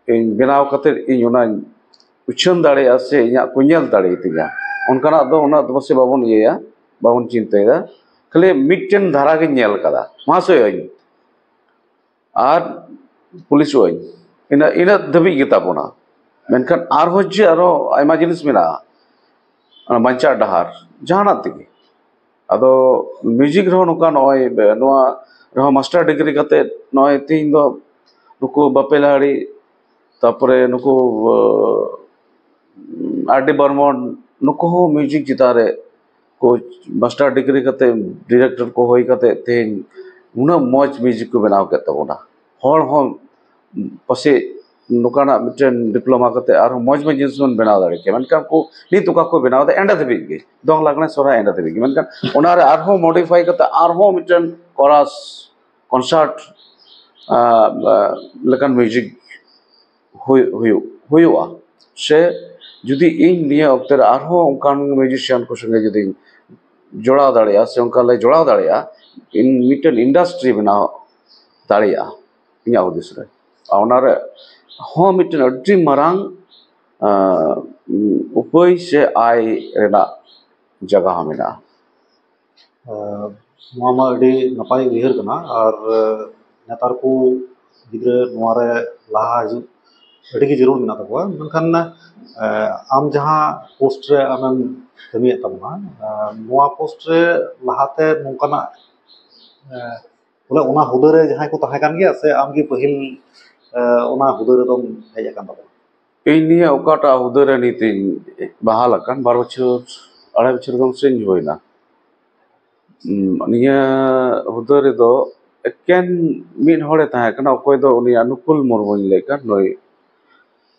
ᱤᱧ ᱵᱮᱱᱟᱣ ᱠᱟᱛᱮ ᱤᱧ ᱚᱱᱟᱧ ᱩᱪᱷᱟᱹᱱ ᱫᱟᱲᱮᱭᱟᱜᱼᱟ ᱥᱮ ᱤᱧᱟᱹᱜ ᱠᱚ ᱧᱮᱞ ᱫᱟᱲᱮᱭᱟᱛᱤᱧᱟ, ᱚᱱᱠᱟᱱᱟᱜ ᱫᱚ ᱩᱱᱟᱹᱜ ᱫᱚ ᱯᱟᱥᱮᱡ ᱵᱟᱵᱚᱱ ᱤᱭᱟᱹᱭᱟ, ᱵᱟᱵᱚᱱ ᱪᱤᱱᱛᱟᱹᱭᱮᱫᱟ᱾ ᱠᱷᱟᱹᱞᱤ ᱢᱤᱫᱴᱮᱱ ᱫᱷᱟᱨᱟ ᱜᱤᱧ ᱧᱮᱞ ᱠᱟᱫᱟ, ᱢᱟᱦᱟᱥᱚᱭ ᱟᱹᱧ ᱟᱨ ᱯᱩᱞᱤᱥᱚᱜ ᱟᱹᱧ, ᱤᱱᱟᱹ ᱤᱱᱟᱹ ᱫᱷᱟᱹᱵᱤᱡ ᱜᱮᱛᱟ ᱵᱚᱱᱟ᱾ ᱢᱮᱱᱠᱷᱟᱱ ᱟᱨᱦᱚᱸ ᱡᱮ ᱟᱨᱦᱚᱸ ᱟᱭᱢᱟ ᱡᱤᱱᱤᱥ ᱢᱮᱱᱟᱜᱼᱟ ᱚᱱᱟ ᱵᱟᱧᱪᱟᱜ ᱰᱟᱦᱟᱨ ᱡᱟᱦᱟᱱᱟᱜ ᱛᱮᱜᱮ᱾ ᱟᱫᱚ ᱢᱤᱣᱡᱤᱠ ᱨᱮᱦᱚᱸ ᱱᱚᱝᱠᱟ ᱱᱚᱜᱼᱚᱭ ᱱᱚᱣᱟ ᱨᱮᱦᱚᱸ ᱢᱟᱥᱴᱟᱨ ᱰᱤᱜᱽᱨᱤ ᱠᱟᱛᱮ ᱱᱚᱜᱼᱚᱭ ᱛᱮᱦᱮᱧ ᱫᱚ ᱱᱩᱠᱩ ᱵᱟᱯᱮ ᱞᱟᱦᱟᱲᱤ, ᱛᱟᱨᱯᱚᱨᱮ ᱱᱩᱠᱩ ᱟᱨ ᱰᱤ ᱵᱚᱨᱢᱚᱱ, ᱱᱩᱠᱩ ᱦᱚᱸ ᱢᱤᱣᱡᱤᱠ ᱪᱮᱛᱟᱱ ᱨᱮ ᱠᱚ ᱢᱟᱥᱴᱟᱨ ᱰᱤᱜᱽᱨᱤ ᱠᱟᱛᱮ ᱰᱤᱨᱮᱠᱴᱚᱨ ᱠᱚ ᱦᱩᱭ ᱠᱟᱛᱮ ᱛᱮᱦᱮᱧ ᱩᱱᱟᱹᱜ ᱢᱚᱡᱽ ᱢᱤᱣᱡᱤᱠ ᱠᱚ ᱵᱮᱱᱟᱣ ᱠᱮᱫ ᱛᱟᱵᱚᱱᱟ᱾ ᱦᱚᱲ ᱦᱚᱸ ᱯᱟᱥᱮᱡ ᱱᱚᱝᱠᱟᱱᱟᱜ ᱢᱤᱫᱴᱮᱱ ᱰᱤᱯᱞᱳᱢᱟ ᱠᱟᱛᱮ ᱟᱨᱦᱚᱸ ᱢᱚᱡᱽ ᱢᱚᱡᱽ ᱡᱤᱱᱤᱥ ᱵᱚᱱ ᱵᱮᱱᱟᱣ ᱫᱟᱲᱮ ᱠᱮᱭᱟ᱾ ᱢᱮᱱᱠᱷᱟᱱ ᱠᱚ ᱱᱤᱛ ᱚᱠᱟ ᱠᱚ ᱵᱮᱱᱟᱣ ᱮᱫᱟ, ᱮᱸᱰᱮ ᱫᱷᱟᱹᱵᱤᱡ ᱜᱮ, ᱫᱚᱝ ᱞᱟᱜᱽᱬᱮ ᱥᱚᱨᱦᱟᱭ ᱮᱸᱰᱮ ᱫᱷᱟᱹᱵᱤᱡ ᱜᱮ᱾ ᱢᱮᱱᱠᱷᱟᱱ ᱚᱱᱟᱨᱮ ᱟᱨᱦᱚᱸ ᱢᱚᱰᱤᱯᱷᱟᱭ ᱠᱟᱛᱮ ᱟᱨᱦᱚᱸ ᱢᱤᱫᱴᱮᱱ ᱠᱚᱨᱟᱥ ᱠᱚᱱᱥᱟᱨᱴ ᱞᱮᱠᱟᱱ ᱢᱤᱣᱡᱤᱠ ᱦᱩᱭᱩᱜ ᱦᱩᱭᱩᱜᱼᱟ᱾ ᱥᱮ ᱡᱩᱫᱤ ᱤᱧ ᱱᱤᱭᱟᱹ ᱚᱠᱛᱮ ᱨᱮ ᱟᱨᱦᱚᱸ ᱚᱱᱠᱟᱱ ᱢᱤᱣᱡᱤᱥᱤᱭᱟᱱ ᱠᱚ ᱥᱚᱸᱜᱮ ᱡᱩᱫᱤᱧ ᱡᱚᱲᱟᱣ ᱫᱟᱲᱮᱭᱟᱜᱼᱟ, ᱥᱮ ᱚᱱᱠᱟ ᱞᱮ ᱡᱚᱲᱟᱣ ᱫᱟᱲᱮᱭᱟᱜᱼᱟ, ᱤᱧ ᱢᱤᱫᱴᱮᱱ ᱤᱱᱰᱟᱥᱴᱨᱤ ᱵᱮᱱᱟᱣ ᱫᱟᱲᱮᱭᱟᱜᱼᱟ ᱤᱧᱟᱹᱜ ᱦᱩᱫᱤᱥ ᱨᱮ᱾ ᱟᱨ ᱚᱱᱟᱨᱮ ᱦᱚᱸ ᱢᱤᱫᱴᱮᱱ ᱟᱹᱰᱤ ᱢᱟᱨᱟᱝ ᱟᱸ, ᱩᱯᱟᱹᱭ ᱥᱮ ᱟᱭ ᱨᱮᱱᱟᱜ ᱡᱟᱭᱜᱟ ᱦᱚᱸ ᱢᱮᱱᱟᱜᱼᱟ᱾ ᱟᱸ, ᱱᱚᱣᱟ ᱢᱟ ᱟᱹᱰᱤ ᱱᱟᱯᱟᱭ ᱩᱭᱦᱟᱹᱨ ᱠᱟᱱᱟ, ᱟᱨ ᱱᱮᱛᱟᱨ ᱠᱚ ᱜᱤᱫᱽᱨᱟᱹ ᱱᱚᱣᱟ ᱨᱮ ᱞᱟᱦᱟ ᱦᱤᱡᱩᱜ ᱟᱹᱰᱤ ᱜᱮ ᱡᱟᱹᱨᱩᱲ ᱢᱮᱱᱟᱜ ᱛᱟᱠᱚᱣᱟ᱾ ᱢᱮᱱᱠᱷᱟᱱ, ᱟᱸ, ᱟᱢ ᱡᱟᱦᱟᱸ ᱯᱳᱥᱴ ᱨᱮ ᱟᱢᱮᱢ ᱠᱟᱹᱢᱤᱭᱮᱫ ᱛᱟᱵᱚᱱᱟ, ᱟᱸ, ᱱᱚᱣᱟ ᱯᱳᱥᱴ ᱨᱮ ᱞᱟᱦᱟᱛᱮ ᱱᱚᱝᱠᱟᱱᱟᱜ, ᱟᱸ, ᱵᱚᱞᱮ ᱚᱱᱟ ᱦᱩᱫᱟᱹ ᱨᱮ ᱡᱟᱦᱟᱸᱭ ᱠᱚ ᱛᱟᱦᱮᱸ ᱠᱟᱱ ᱜᱮᱭᱟ, ᱥᱮ ᱟᱢ ᱜᱮ ᱯᱟᱹᱦᱤᱞ, ᱟᱸ, ᱚᱱᱟ ᱦᱩᱫᱟᱹ ᱨᱮᱫᱚᱢ ᱦᱮᱡ ᱟᱠᱟᱱ ᱛᱟᱵᱚᱱᱟ? ᱤᱧ ᱱᱤᱭᱟᱹ ᱚᱠᱟᱴᱟᱜ ᱦᱩᱫᱟᱹ ᱨᱮ ᱱᱤᱛ ᱤᱧ ᱵᱟᱦᱟᱞ ᱟᱠᱟᱱ, ᱵᱟᱨ ᱵᱚᱪᱷᱚᱨ, ᱟᱲᱟᱭ ᱵᱚᱪᱷᱚᱨ ᱜᱟᱱ ᱥᱮᱧ ᱦᱩᱭᱱᱟ᱾ ᱩᱸ, ᱱᱤᱭᱟᱹ ᱦᱩᱫᱟᱹ ᱨᱮᱫᱚ ᱮᱠᱮᱱ ᱢᱤᱫ ᱦᱚᱲᱮ ᱛᱟᱦᱮᱸ ᱠᱟᱱᱟ, ᱚᱠᱚᱭ ᱫᱚ ᱩᱱᱤ ᱚᱱᱩᱠᱩᱞ ᱢᱩᱨᱢᱩᱧ ᱞᱟᱹᱭ ᱠᱟᱱ, ᱱᱩᱭ,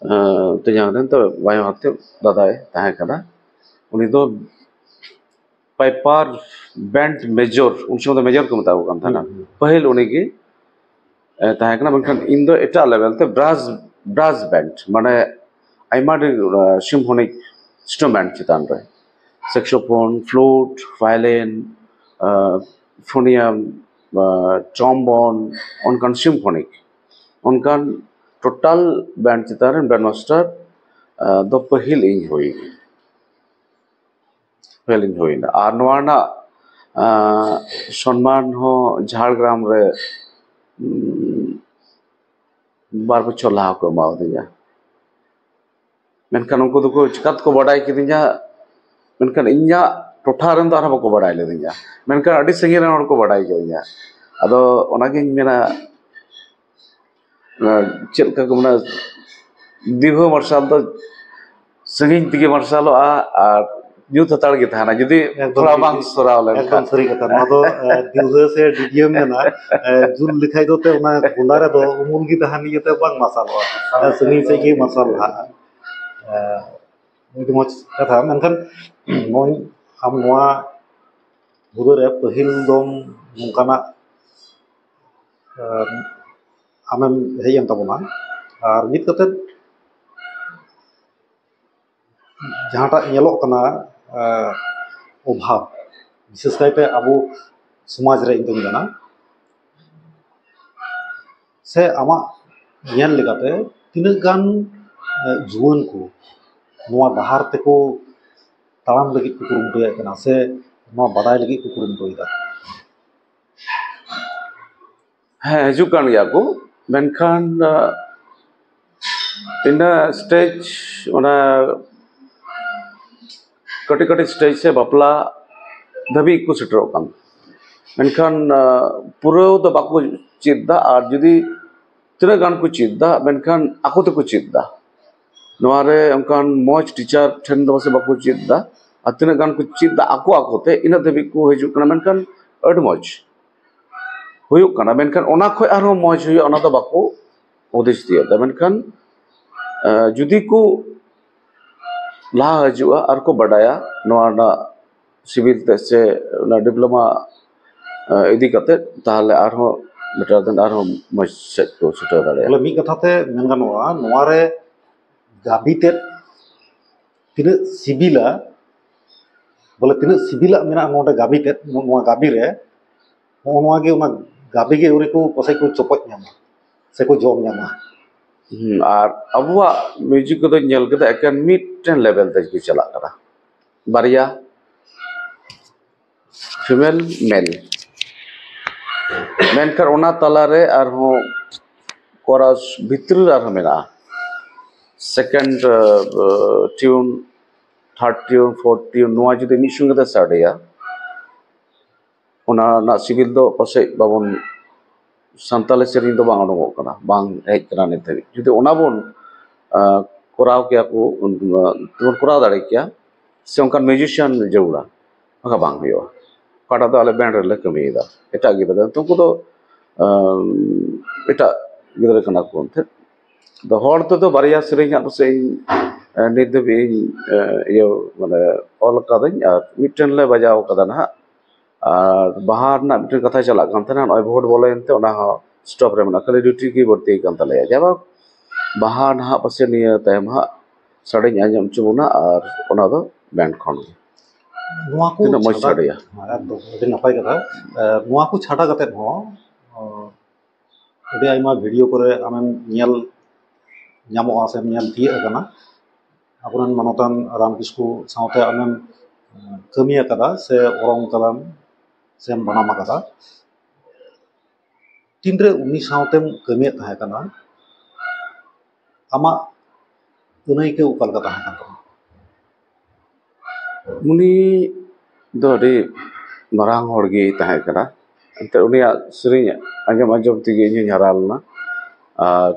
ᱟᱸ, ᱛᱮᱧᱟᱝ ᱨᱮᱱ ᱛᱚ ᱵᱟᱭᱳ ᱦᱟᱛᱮ ᱫᱟᱫᱟᱭ ᱛᱟᱦᱮᱸ ᱠᱟᱱᱟ᱾ ᱩᱱᱤ ᱫᱚ ᱯᱟᱭᱯᱟᱨ ᱵᱮᱱᱰ ᱢᱮᱡᱚᱨ, ᱩᱱ ᱥᱚᱢᱚᱭ ᱫᱚ ᱢᱮᱡᱚᱨ ᱠᱚ ᱢᱮᱛᱟ ᱠᱚ ᱠᱟᱱ ᱛᱟᱦᱮᱱᱟ᱾ ᱦᱩᱸ, ᱦᱩᱸ᱾ ᱯᱟᱹᱦᱤᱞ ᱩᱱᱤ ᱜᱮ, ᱮ, ᱛᱟᱦᱮᱸ ᱠᱟᱱᱟ, ᱢᱮᱱᱠᱷᱟᱱ ᱤᱧ ᱫᱚ ᱮᱴᱟᱜ ᱞᱮᱵᱮᱞ ᱛᱮ ᱵᱨᱟᱥ, ᱵᱨᱟᱥ ᱵᱮᱱᱰ, ᱢᱟᱱᱮ ᱟᱭᱢᱟ ᱰᱷᱮᱨ, ᱚᱱᱟ, ᱥᱤᱢᱯᱷᱚᱱᱤᱠ ᱤᱱᱥᱴᱨᱩᱢᱮᱱᱴ ᱪᱮᱛᱟᱱ ᱨᱮ, ᱥᱮᱠᱥᱳᱯᱷᱳᱱ, ᱯᱷᱞᱩᱴ, ᱵᱷᱟᱭᱳᱞᱤᱱ, ᱟ, ᱯᱷᱳᱱᱤᱭᱟᱢ, ᱟ, ᱴᱨᱚᱢᱵᱚᱱ, ᱚᱱᱠᱟᱱ ᱥᱤᱢᱯᱷᱚᱱᱤᱠ, ᱚᱱᱠᱟᱱ ᱴᱳᱴᱟᱞ ᱵᱮᱱᱰ ᱪᱮᱛᱟᱱ ᱨᱮ ᱵᱮᱱᱰ ᱢᱟᱥᱴᱟᱨ, ᱟ, ᱫᱚ ᱯᱟᱹᱦᱤᱞ ᱤᱧ ᱦᱩᱭ ᱠᱟᱱᱟ᱾ ᱯᱷᱮᱞᱤᱧ ᱦᱩᱭᱱᱟ᱾ ᱟᱨ ᱱᱚᱣᱟ ᱨᱮᱱᱟᱜ, ᱟᱸ, ᱥᱚᱱᱢᱟᱱ ᱦᱚᱸ ᱡᱷᱟᱲᱜᱨᱟᱢ ᱨᱮ, ᱩᱸ, ᱵᱟᱨ ᱵᱚᱪᱷᱚᱨ ᱞᱟᱦᱟ ᱠᱚ ᱮᱢᱟᱣᱟᱫᱤᱧᱟ᱾ ᱢᱮᱱᱠᱷᱟᱱ ᱩᱱᱠᱩ ᱫᱚᱠᱚ ᱪᱤᱠᱟᱹ ᱛᱮᱠᱚ ᱵᱟᱰᱟᱭ ᱠᱤᱫᱤᱧᱟ? ᱢᱮᱱᱠᱷᱟᱱ ᱤᱧᱟᱹᱜ ᱴᱚᱴᱷᱟ ᱨᱮᱱ ᱫᱚ ᱟᱨᱦᱚᱸ ᱵᱟᱠᱚ ᱵᱟᱰᱟᱭ ᱞᱤᱫᱤᱧᱟ, ᱢᱮᱱᱠᱷᱟᱱ ᱟᱹᱰᱤ ᱥᱟᱺᱜᱤᱧ ᱨᱮᱱ ᱦᱚᱲ ᱠᱚ ᱵᱟᱰᱟᱭ ᱠᱤᱫᱤᱧᱟ᱾ ᱟᱫᱚ ᱚᱱᱟᱜᱤᱧ ᱢᱮᱱᱟ, ᱚᱱᱟ ᱪᱮᱫ ᱞᱮᱠᱟ ᱠᱚ ᱢᱮᱱᱟ, ᱫᱤᱣᱦᱟᱹ ᱢᱟᱨᱥᱟᱞ ᱫᱚ ᱥᱟᱺᱜᱤᱧ ᱛᱮᱜᱮ ᱢᱟᱨᱥᱟᱞᱚᱜᱼᱟ, ᱟᱨ ᱧᱩᱛ ᱦᱟᱛᱟᱲ ᱜᱮ ᱛᱟᱦᱮᱱᱟ ᱡᱩᱫᱤ ᱮᱠᱫᱚᱢ ᱛᱷᱚᱲᱟ ᱴᱷᱤᱠ, ᱵᱟᱝ ᱴᱷᱤᱠ᱾ ᱥᱚᱨᱟᱣ ᱞᱮᱱᱠᱷᱟᱱ᱾ ᱮᱠᱫᱚᱢ ᱥᱟᱹᱨᱤ ᱠᱟᱛᱷᱟ᱾ ᱱᱚᱣᱟ ᱫᱚ, ᱮ, ᱫᱤᱣᱦᱟᱹ ᱥᱮ ᱰᱤᱰᱤᱭᱟᱹᱢ ᱢᱮᱱᱟ, ᱮ, ᱡᱩᱞ ᱞᱮᱠᱷᱟᱡ ᱫᱚ ᱛᱮ ᱚᱱᱟ ᱠᱚᱸᱰᱟ ᱨᱮᱫᱚ ᱩᱢᱩᱞ ᱜᱮ ᱛᱟᱦᱮᱱ ᱤᱭᱟᱹᱛᱮ ᱵᱟᱝ ᱢᱟᱨᱥᱟᱞᱚᱜᱼᱟ᱾ ᱮ, ᱥᱟᱺᱜᱤᱧ ᱥᱮᱫ ᱜᱮ ᱢᱟᱨᱥᱟᱞ ᱞᱟᱦᱟᱜᱼᱟ᱾ ᱮ, ᱟᱹᱰᱤ ᱢᱚᱡᱽ ᱠᱟᱛᱷᱟ᱾ ᱢᱮᱱᱠᱷᱟᱱ ᱱᱚᱜᱼᱚᱭ ᱟᱢ ᱱᱚᱣᱟ ᱵᱩᱨᱩ ᱨᱮ ᱯᱟᱹᱦᱤᱞ ᱫᱚᱢ ᱱᱚᱝᱠᱟᱱᱟᱜ, ᱮ, ᱟᱢᱮᱢ ᱦᱮᱡ ᱮᱱ ᱛᱟᱵᱚᱱᱟ᱾ ᱟᱨ ᱱᱤᱛ ᱠᱟᱛᱮᱫ ᱡᱟᱦᱟᱸᱴᱟᱜ ᱧᱮᱞᱚᱜ ᱠᱟᱱᱟ, ᱮ, ᱚᱵᱷᱟᱵᱽ, ᱵᱤᱥᱮᱥ ᱠᱟᱭᱛᱮ ᱟᱵᱚ ᱥᱚᱢᱟᱡᱽ ᱨᱮ ᱤᱧ ᱫᱩᱧ ᱢᱮᱱᱟ, ᱥᱮ ᱟᱢᱟᱜ ᱧᱮᱞ ᱞᱮᱠᱟᱛᱮ ᱛᱤᱱᱟᱹᱜ ᱜᱟᱱ, ᱮ, ᱡᱩᱣᱟᱹᱱ ᱠᱚ ᱱᱚᱣᱟ ᱰᱟᱦᱟᱨ ᱛᱮᱠᱚ ᱛᱟᱲᱟᱢ ᱞᱟᱹᱜᱤᱫ ᱠᱚ ᱠᱩᱨᱩᱢᱩᱴᱩᱭᱮᱫ ᱠᱟᱱᱟ ᱥᱮ ᱱᱚᱣᱟ ᱵᱟᱰᱟᱭ ᱞᱟᱹᱜᱤᱫ ᱠᱚ ᱠᱩᱨᱩᱢᱩᱴᱩᱭᱮᱫᱟ? ᱦᱮᱸ, ᱦᱤᱡᱩᱜ ᱠᱟᱱ ᱜᱮᱭᱟ ᱠᱚ, ᱢᱮᱱᱠᱷᱟᱱ, ᱟ, ᱤᱱᱟᱹ ᱥᱴᱮᱡᱽ, ᱚᱱᱟ ᱠᱟᱹᱴᱤᱡ ᱠᱟᱹᱴᱤᱡ ᱥᱴᱮᱡᱽ ᱥᱮ ᱵᱟᱯᱞᱟ ᱫᱷᱟᱹᱵᱤᱡ ᱠᱚ ᱥᱮᱴᱮᱨᱚᱜ ᱠᱟᱱ, ᱢᱮᱱᱠᱷᱟᱱ, ᱟ, ᱯᱩᱨᱟᱹᱣ ᱫᱚ ᱵᱟᱠᱚ ᱪᱮᱫ ᱫᱟ᱾ ᱟᱨ ᱡᱩᱫᱤ ᱛᱤᱱᱟᱹᱜ ᱜᱟᱱ ᱠᱚ ᱪᱮᱫ ᱫᱟ, ᱢᱮᱱᱠᱷᱟᱱ ᱟᱠᱚ ᱛᱮᱠᱚ ᱪᱮᱫ ᱫᱟ᱾ ᱱᱚᱣᱟ ᱨᱮ ᱚᱱᱠᱟᱱ ᱢᱚᱡᱽ ᱴᱤᱪᱟᱨ ᱴᱷᱮᱱ ᱫᱚ ᱯᱟᱥᱮᱡ ᱵᱟᱠᱚ ᱪᱮᱫ ᱫᱟ᱾ ᱟᱨ ᱛᱤᱱᱟᱹᱜ ᱜᱟᱱ ᱠᱚ ᱪᱮᱫ ᱫᱟ ᱟᱠᱚ ᱟᱠᱚᱛᱮ, ᱤᱱᱟᱹᱜ ᱫᱷᱟᱹᱵᱤᱡ ᱠᱚ ᱦᱤᱡᱩᱜ ᱠᱟᱱᱟ, ᱢᱮᱱᱠᱷᱟᱱ ᱟᱹᱰᱤ ᱢᱚᱡᱽ ᱦᱩᱭᱩᱜ ᱠᱟᱱᱟ, ᱢᱮᱱᱠᱷᱟᱱ ᱚᱱᱟ ᱠᱷᱚᱡ ᱟᱨᱦᱚᱸ ᱢᱚᱡᱽ ᱦᱩᱭᱩᱜᱼᱟ, ᱚᱱᱟ ᱫᱚ ᱵᱟᱠᱚ ᱦᱩᱫᱤᱥ ᱛᱤᱭᱳᱜ ᱫᱟ᱾ ᱢᱮᱱᱠᱷᱟᱱ, ᱮ, ᱡᱩᱫᱤ ᱠᱚ ᱞᱟᱦᱟ ᱦᱤᱡᱩᱜᱼᱟ ᱟᱨ ᱠᱚ ᱵᱟᱰᱟᱭᱟ ᱱᱚᱣᱟ ᱨᱮᱱᱟᱜ ᱥᱤᱵᱤᱞ ᱛᱮ ᱥᱮ ᱚᱱᱟ ᱰᱤᱯᱞᱳᱢᱟ, ᱮ, ᱤᱫᱤ ᱠᱟᱛᱮ, ᱛᱟᱦᱚᱞᱮ ᱟᱨᱦᱚᱸ ᱵᱮᱴᱟᱨ ᱫᱮᱱ ᱟᱨᱦᱚᱸ ᱢᱚᱡᱽ ᱥᱮᱫ ᱠᱚ ᱥᱮᱴᱮᱨ ᱫᱟᱲᱮᱭᱟᱜᱼᱟ᱾ ᱵᱚᱞᱮ ᱢᱤᱫ ᱠᱟᱛᱷᱟ ᱛᱮ ᱢᱮᱱ ᱜᱟᱱᱚᱜᱼᱟ, ᱱᱚᱣᱟ ᱨᱮ ᱜᱟᱵᱤ ᱛᱮᱫ ᱛᱤᱱᱟᱹᱜ ᱥᱤᱵᱤᱞᱟ, ᱵᱚᱞᱮ ᱛᱤᱱᱟᱹᱜ ᱥᱤᱵᱤᱞᱟᱜ ᱢᱮᱱᱟᱜᱼᱟ ᱱᱚᱰᱮ ᱜᱟᱵᱤ ᱛᱮᱫ, ᱱᱚᱣᱟ ᱜᱟᱵᱤ ᱨᱮ, ᱱᱚᱜᱼᱚ ᱱᱚᱣᱟ ᱜᱮ, ᱚᱱᱟ ᱜᱟᱵᱤ ᱜᱮ ᱟᱹᱣᱨᱤ ᱠᱚ ᱯᱟᱥᱮᱡ ᱠᱚ ᱪᱚᱯᱚᱡ ᱧᱟᱢᱟ ᱥᱮᱠᱚ ᱡᱚᱢ ᱧᱟᱢᱟ᱾ ᱦᱩᱸ, ᱟᱨ ᱟᱵᱚᱣᱟᱜ ᱢᱤᱣᱡᱤᱠ ᱠᱚᱫᱚ ᱧᱮᱞ ᱠᱮᱫᱟ ᱮᱠᱮᱱ ᱢᱤᱫᱴᱮᱱ ᱞᱮᱵᱮᱞ ᱛᱮ ᱜᱮ ᱪᱟᱞᱟᱜ ᱠᱟᱱᱟ, ᱵᱟᱨᱭᱟ ᱯᱷᱤᱢᱮᱞ ᱢᱮᱞ, ᱢᱮᱱᱠᱷᱟᱱ ᱚᱱᱟ ᱛᱟᱞᱟᱨᱮ ᱟᱨᱦᱚᱸ ᱠᱚᱨᱟᱥ ᱵᱷᱤᱛᱨᱤ ᱨᱮ ᱟᱨᱦᱚᱸ ᱢᱮᱱᱟᱜᱼᱟ᱾ ᱥᱮᱠᱮᱱᱰ ᱴᱤᱭᱩᱱ, ᱛᱷᱟᱨᱰ ᱴᱤᱭᱩᱱ, ᱯᱷᱳᱨᱛᱷ ᱴᱤᱭᱩᱱ, ᱱᱚᱣᱟ ᱡᱩᱫᱤ ᱢᱤᱫ ᱥᱚᱸᱜᱮ ᱛᱮ ᱥᱟᱰᱮᱭᱟ, ᱚᱱᱟ ᱨᱮᱱᱟᱜ ᱥᱤᱵᱤᱞ ᱫᱚ ᱯᱟᱥᱮᱡ ᱵᱟᱵᱚᱱ, ᱥᱟᱱᱛᱟᱞᱤ ᱥᱮᱨᱮᱧ ᱫᱚ ᱵᱟᱝ ᱩᱰᱩᱠᱚᱜ ᱠᱟᱱᱟ, ᱵᱟᱝ ᱦᱮᱡ ᱠᱟᱱᱟ ᱱᱤᱛ ᱫᱷᱟᱹᱵᱤᱡ᱾ ᱡᱩᱫᱤ ᱚᱱᱟ ᱵᱚᱱ, ᱟᱸ, ᱠᱚᱨᱟᱣ ᱠᱮᱭᱟ ᱠᱚ, ᱩᱱ, ᱛᱮᱵᱚᱱ ᱠᱚᱨᱟᱣ ᱫᱟᱲᱮ ᱠᱮᱭᱟ, ᱥᱮ ᱚᱱᱠᱟᱱ ᱢᱤᱭᱩᱡᱤᱥᱤᱭᱟᱱ ᱡᱟᱹᱨᱩᱲᱟ, ᱵᱟᱠᱷᱟᱱ ᱵᱟᱝ ᱦᱩᱭᱩᱜᱼᱟ᱾ ᱚᱠᱟᱴᱟᱜ ᱫᱚ ᱟᱞᱮ ᱵᱮᱱᱰ ᱨᱮᱞᱮ ᱠᱟᱹᱢᱤᱭᱮᱫᱟ, ᱮᱴᱟᱜ ᱜᱤᱫᱽᱨᱟᱹ ᱫᱚ, ᱩᱱᱠᱩ ᱫᱚ ᱟᱢ, ᱮᱴᱟᱜ ᱜᱤᱫᱽᱨᱟᱹ ᱠᱟᱱᱟ ᱠᱚ ᱮᱱᱛᱮᱫ᱾ ᱟᱫᱚ ᱦᱚᱲ ᱛᱮᱫᱚ ᱵᱟᱨᱭᱟ ᱥᱮᱨᱮᱧ ᱦᱟᱸᱜ ᱯᱟᱥᱮᱡ ᱤᱧ, ᱮ, ᱱᱤᱛ ᱫᱷᱟᱹᱵᱤᱡ ᱤᱧ, ᱮ, ᱤᱭᱟᱹ, ᱢᱟᱱᱮ, ᱚᱞ ᱠᱟᱹᱫᱟᱹᱧ, ᱟᱨ ᱢᱤᱫᱴᱮᱱ ᱞᱮ ᱵᱟᱡᱟᱣ ᱠᱟᱫᱟ ᱱᱟᱦᱟᱜ᱾ ᱟᱨ ᱵᱟᱦᱟ ᱨᱮᱱᱟᱜ ᱢᱤᱫᱴᱮᱱ ᱠᱟᱛᱷᱟ ᱪᱟᱞᱟᱜ ᱠᱟᱱ ᱛᱟᱦᱮᱱᱟ, ᱱᱚᱜᱼᱚᱭ ᱵᱷᱳᱴ ᱵᱚᱞᱚᱭᱮᱱᱛᱮ ᱚᱱᱟ ᱦᱚᱸ ᱥᱴᱚᱯ ᱨᱮ ᱢᱮᱱᱟᱜᱼᱟ, ᱠᱷᱟᱹᱞᱤ ᱰᱤᱭᱩᱴᱤ ᱜᱮ ᱵᱟᱹᱲᱛᱤ ᱠᱟᱱ ᱛᱟᱞᱮᱭᱟ᱾ ᱡᱟᱭᱦᱳᱠ, ᱵᱟᱦᱟ ᱱᱟᱦᱟᱜ ᱯᱟᱥᱮᱡ ᱱᱤᱭᱟᱹ ᱛᱟᱭᱚᱢ ᱦᱟᱸᱜ ᱥᱟᱰᱮᱧ ᱟᱸᱡᱚᱢ ᱦᱚᱪᱚ ᱵᱚᱱᱟ, ᱟᱨ ᱚᱱᱟ ᱫᱚ ᱵᱮᱱᱰ ᱠᱷᱚᱱ ᱜᱮ᱾ ᱱᱚᱣᱟ ᱠᱚ ᱛᱤᱱᱟᱹᱜ ᱢᱚᱡᱽ ᱪᱷᱟᱰᱟ-, ᱥᱟᱰᱮᱭᱟ᱾ ᱦᱮᱸ, ᱮᱠᱫᱚᱢ ᱟᱹᱰᱤ ᱱᱟᱯᱟᱭ ᱠᱟᱛᱷᱟ᱾ ᱮ, ᱱᱚᱣᱟ ᱠᱚ ᱪᱷᱟᱰᱟ ᱠᱟᱛᱮᱫ ᱦᱚᱸ, ᱚ, ᱟᱹᱰᱤ ᱟᱭᱢᱟ ᱵᱷᱤᱰᱤᱭᱳ ᱠᱚᱨᱮ ᱟᱢᱮᱢ ᱧᱮᱞ ᱧᱟᱢᱚᱜᱼᱟ ᱥᱮᱢ ᱧᱮᱞ ᱛᱤᱭᱟᱹᱜ ᱟᱠᱟᱱᱟ᱾ ᱟᱵᱚᱨᱮᱱ ᱢᱟᱱᱚᱛᱟᱱ ᱨᱟᱢ ᱠᱤᱥᱠᱩ ᱥᱟᱶᱛᱮ ᱟᱢᱮᱢ, ᱮ, ᱠᱟᱹᱢᱤ ᱟᱠᱟᱫᱟ ᱥᱮ ᱚᱨᱚᱝ ᱟᱠᱟᱫᱟᱢ ᱥᱮᱢ ᱵᱟᱱᱟᱢ ᱟᱠᱟᱫᱟ᱾ ᱛᱤᱱᱨᱮ ᱩᱱᱤ ᱥᱟᱶᱛᱮᱢ ᱠᱟᱹᱢᱤᱭᱮᱫ ᱛᱟᱦᱮᱸ ᱠᱟᱱᱟ, ᱟᱢᱟᱜ ᱟᱹᱱᱟᱹᱭᱠᱟᱹᱣ ᱚᱠᱟ ᱞᱮᱠᱟ ᱛᱟᱦᱮᱸ ᱠᱟᱱ ᱛᱟᱢᱟ? ᱩᱱᱤ ᱫᱚ ᱟᱹᱰᱤ ᱢᱟᱨᱟᱝ ᱦᱚᱲ ᱜᱮᱭ ᱛᱟᱦᱮᱸ ᱠᱟᱱᱟ᱾ ᱮᱱᱛᱮᱫ ᱩᱱᱤᱭᱟᱜ ᱥᱮᱨᱮᱧ ᱟᱸᱡᱚᱢ ᱟᱸᱡᱚᱢ ᱛᱮᱜᱮ ᱤᱧ ᱦᱚᱧ ᱦᱟᱨᱟ ᱞᱮᱱᱟ᱾ ᱟᱨ